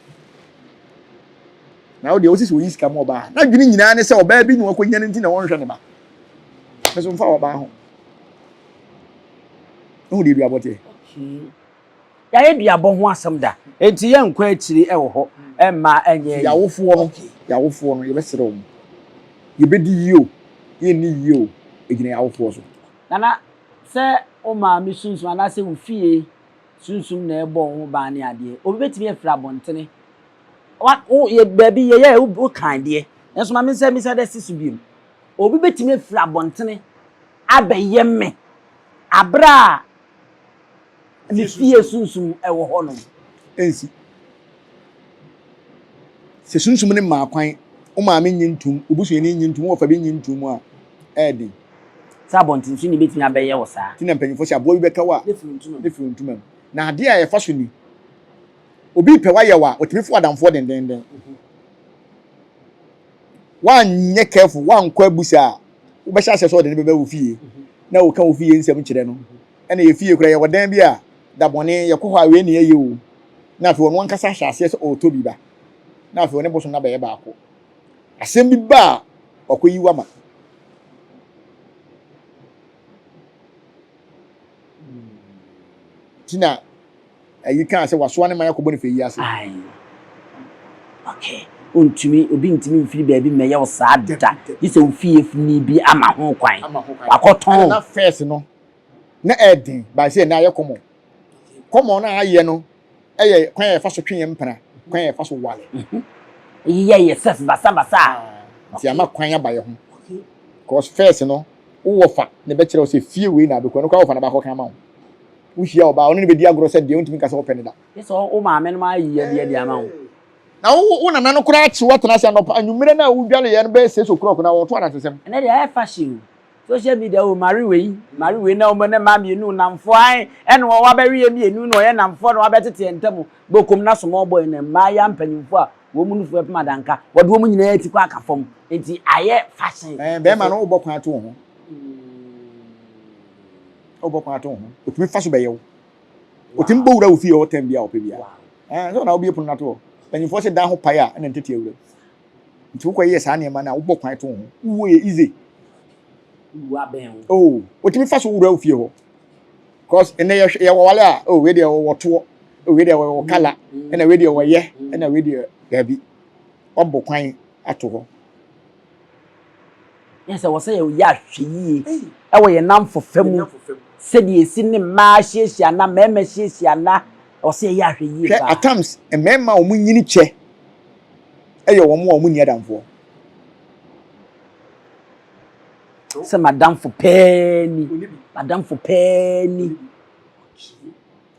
Na wo deɛ wosi sɛ oyi sika ma ɔbaa. Na adwene nyinaa ne sɛ ɔbaa bi na wakɔnya no nti na wɔnhwɛ ne ba. Me so mfa ɔbaa ho. Wohu deɛ duabɔ teɛ? Okay. Yɛayɛ duabɔ ho asɛm da, enti yɛnkɔ akyiri wɔ hɔ mma ɛnyɛ ayi. Yɛawofoɔ no, yɛawofoɔ no, yɛbɛsrɛ wɔn. Yɛbɛdi yie o, yɛnni yie o, ɛgyina yɛawofoɔ so. Nana, sɛ wo maame sunsum anaasɛ wo fie sunsum na ɛrebɔ wo ho ban ne adeɛ, obi bɛtumi afiri abɔntene, wa, wo, yɛ, baabi yɛyɛ, wo, wokan deɛ, nanso ma mensa mmisa dɛ si so bio. Obi bɛtumi afiri abɔntene abɛyɛ me aberɛ a Ne fie sunsum wɔ hɔnom. Ensi. Sɛ sunsum no mmaa kwan, wo maame nnye ntom, wo busuani nnye ntom, wo wɔfa bi nnye ntom a, ɛyɛ den. Sɛ abɔntensoni betumi abɛyɛ wo saa. Nti na mpanyimfo se aboa bi bɛka wo a, ne firi wo ntoma mu. Na adeɛ a ɛfa so ni, obi repɛ wo ayɛ wo a, ɔtumi fa w'adamfoɔ dendeenden. Woanyɛ careful, woankɔ abusa a, wobɛhyɛ aseɛ sɛ ɔde no bɛba wo fie, na woka wo fie nsɛm kyerɛ no. Ɛna yɛ fie koraa yɛwɔ dan bi a da bɔne yɛkɔ hɔ a wei na yɛyɛ o na afei ɔno ankasa ahyɛ aseɛ sɛ ɔretɔ bi ba na afei ɔne bosom no abɛyɛ baako asɛm bi ba a wakɔyi wama ti na ayi kaa sɛ wasoa ne man akɔbɔ ne fɛ yi ase. Ae. Okay. Ontumi, obi ntumi mfiri baabi mmɛyɛ wo saa da. Gye sɛ wo fiefni bi ama ho kwan. Wakɔtɔn. Ɛna na first no, na ɛyɛ den, but sɛ ɛnɛ ayɛ common. Common no a ayɛ no yɛ kwan a yɛfa so twe yɛn mpena, kwan a yɛfa so wale. Yeyɛ yɛ sex basabasa. Nti ama kwan aba yɛ ho. Cause first no, wo wɔfa na ɛbɛkyerɛ wo sɛ fie wei na abɛkɔ, ɛno koraa wɔfa na baakɔka ama wo. Wohyia ɔbaa, ɔne no bɛdi agorɔ sɛ deɛ wontumi nka sɛ wopɛ no da. Gye sɛ wo maame nom ayi adeɛ de ama wo. Na wo wo nana no koraa kye wo atena ase anɔpa anwummerɛ no a wodwareeɛ no bɛyɛ 6 o'clock na wɔreto anansesɛm. Ɛnɛ deɛ ayɛ fashion o. Social media o mare wei mare wei na wɔn ne mmaa mmienu nnamfoɔ ae ɛna wɔn abɛwe yɛ mmienu na wɔyɛ nnamfoɔ na wɔabɛtete yɛn ntam bokom na small boy na mmaa mpanyinfoɔ a wɔn mu nufoɔ ɛpem adanka wɔde wɔn nyinaa ti kɔ aka fam nti ayɛ fashion. Ɛɛ bɛrima no wobɔ kwan ato wo ho. Wobɔ kwan ato wo ho. Otumi fa so bɛyɛ wo. Otumi bɔ wura wo fie hɔ tɛm bi a ɔpɛ bi a. Ɛɛ sɛ ɔna wobie pono no ato hɔ. Mpanyinfoɔ sɛ dan ho pae a ɛna ntete awura. Nti wokɔ yɛ saa nneɛma no a wobɔ kwan to wo ho. Wowuo yɛ easy. Wuwu abɛn wo. Oh, otumi fa so wura wo fie hɔ. Cause ɛnɛ yɛ yɛ wɔwale a, oh wei deɛ wɔwɔ toɔ, oh wei deɛ wɔwɔ kala, ɛna wei deɛ wɔyɛ, ɛna wei deɛ daabi. Wabɔ kwan ato hɔ. Yɛ sɛ wɔ sɛ yɛyɛ ahwɛyie wɔ yɛn nnamfofa mu sɛdeɛ ɛsi ne mmaa hyiahyia nna, mmarima hyiahyia nna, ɛwɔ sɛ yɛyɛ ahwɛyie Hwɛ, paa. at times mmarima a wɔn nyini kyɛ yɛ wɔn a wɔn nni adamfoɔ. Sɛ madamfo pɛɛ ni, madamfo pɛɛ ni.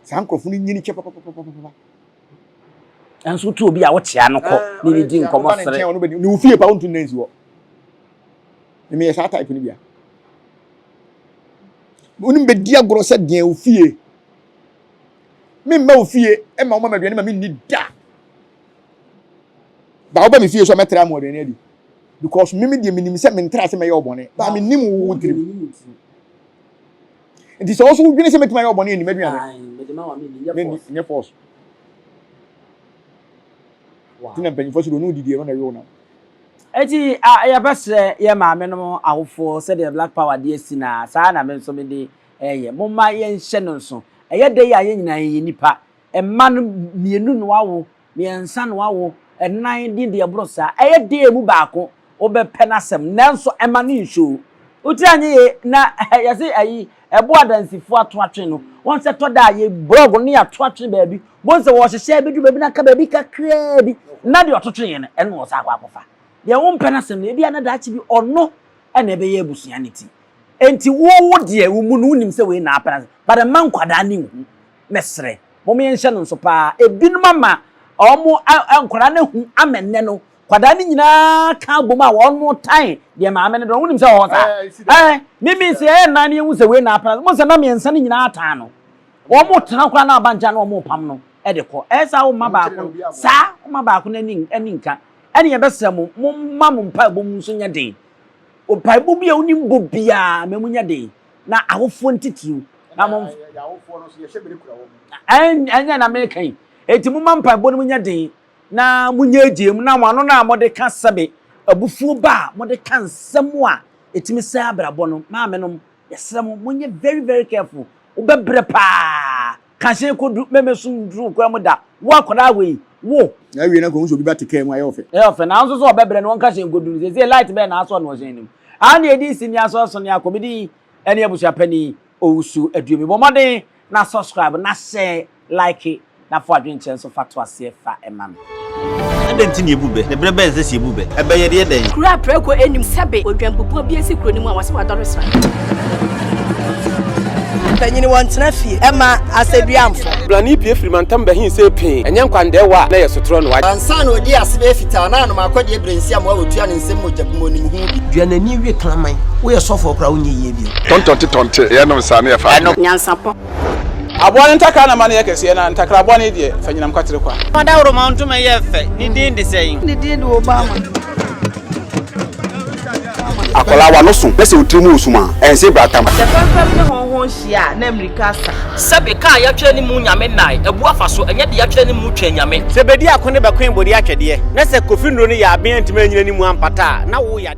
Saa nkurɔfoɔ no nyini kyɛ papapapapa. Nanso wotu obi a wokyea no kɔ ne ne di nkɔmmɔ sere. Ne wo fie pa wontu nna nsi hɔ. Meyɛ saa type no bia. Wonim bɛdi agorɔ sɛ deɛ wo fie. Memma wo fie ma woma aduane ma menni da. Ba woba me fie so a mɛtra mu aduane adi. Because me me deɛ menim sɛ mentra ase mɛyɛ ɔbɔne. Ba menim wo tirim. Nti sɛ ɔso wodwene sɛ mɛtumi ayɛ ɔbɔne anim aduane. Menni nyɛ force. Nti na mpanyinfoɔ sɛ deɛ ɔne wo didie no na ɛwe wo nam. Enti a yɛbɛsrɛ yɛn maame nom awofoɔ sɛdeɛ Black Power de asi no ara, saa ara na me nso mede reyɛ. Momma yɛnhyɛ no nso. Ɛyɛ dɛ yi a yɛn nyinaa yɛyɛ nnipa. Mma no mmienu na wɔawo, mmiɛnsa na wɔawo, nnan ne deɛ ɛboro saa. Ɛyɛ dɛ emu baako wobɛpɛ n'asɛm nanso ɛma no nsuo. Wo tiri anyɛ yie na yɛse ayi Ɛboɔ adansifoɔ ato atwene no, wɔn sɛ tɔ da a yɛ blɔg no yɛato atwene baabi, wɔn sɛ wɔhyehyɛ bɛdu baabi na aka baabi kakraa bi, na deɛ ɔto tweneɛ no, ɛno na wɔsan akɔ akɔfa. Deɛ wompɛ no asɛm no, ebia na daakye bi ɔno na ɛbɛyɛ abusua no ti. Enti wo wo deɛ wo mu no wonim sɛ wei na apɛ no asɛm, but mma nkwadaa no nhu. Mɛsrɛ, mom yɛnhyɛ no nso paa. Ebinom ama wɔn nkwadaa no ahu ama nnɛ no, Kwadaa no nyinaa ka abom a wɔn tan deɛ maame no dɔ no. Wonim sɛ ɔwɔ saa? Ɛɛ, mimi sɛ yɛyɛ nnan no yɛhu sɛ wei na apena. Mo sɛ na mmiɛnsa no nyinaa tan no. Wɔn tena koraa na aba nkyɛn na wɔn pam no de kɔ. Ɛyɛ saa wo mma baako saa wo mma baako no ani ani nka. Ɛne yɛbɛsrɛ mo, mo mma mo mpaebɔ mu nso nyɛ den. Mpaebɔ bi a wonim bɔ biara ma mu nyɛ den. Na awofoɔ ntitiriw na mo ɛnyɛ na meka yi. Enti mo mma mpaebɔ no mu nyɛ den. Na monyɛɛgyɛɛ mu, na mo ano no a mode ka sɛbe abufuo ba a mode ka nsɛm a ɛtumi sɛe abrabɔ no, maamenom, yɛsrɛ mo, monyɛ very very careful, wobɛbrɛ paa, ka hyɛn kɔdu, mɛmɛsu nduru wo koraa mu da, wo akwadaa wei, wo. Na awie na kɔhu sɛ obi ba te kaa mu ayɛ ɔfɛ. Ɛyɛ ɔfɛ, nanso sɛ ɔbɛbrɛ no wɔnka hyɛn kɔdu no, seesei light bɛn na asɔ no wɔ hyɛn no mu? Aha na yɛdi si ne asɔɔso ne akɔ, me din ne abusuapanin Owusu Aduomi, bɔ mmɔden na subscribe na share Like na fa w'adwenkyerɛ nso fa to aseɛ fa ma me. Adɛn nti na yɛbu bɛ? Na berɛ bɛn na ɛsɛ sɛ yɛbu bɛ? Ɛbɛ yɛ deɛ dɛn? Kuro a prako nnim sɛbe odwanbubuo bi asi kuro no mu a wɔse wadɔre sra. Mpanyin wɔntena fie mma asɛduamfo. Blani pue firi mantam bɛhee see pee, ɛnyɛ nkwandɛɛwa a na ɛyɛ sotorɔ na wagye. Ansa na ɔdii ase bɛyɛ fitaa na anom akɔdeɛ berɛ nsi amoa wɔtua ne nsam mogya bi mu ɔnim ho bi. Dua n'ani we kraman. Woyɛ sɔfoɔ koraa wonyɛ yie bio. Tɔntɔnte tɔnte yɛnom saa ne yɛfa adwene. Nyansapɔ. Aboa no ntakra na ma no yɛ kɛseɛ, na ntakra bɔne deɛ, fa nyinam kwatere kwa. Ɔdawuroma ntoma yi yɛ fɛ. Ne din de sɛn? Ne din de Obama. Akwadaa w'ano so na sɛ wo tiri mu wɔ sum a, ɛnse bratam. Sɛ fɛmfɛm ne hɔnhɔn hyia a, na mmirika asa. Sɛbe ka a yɛatwerɛ ne mu Nyame nnae, abu afa so, ɛnyɛ deɛ yɛatwerɛ ne mu Twɛn Nyame. Sɛ bedi ako ne bɛkoe bode atwɛdeɛ, na sɛ Kofi nnuro no yɛ aben antumi anyina ne mu ampata a, na wo yadeɛ.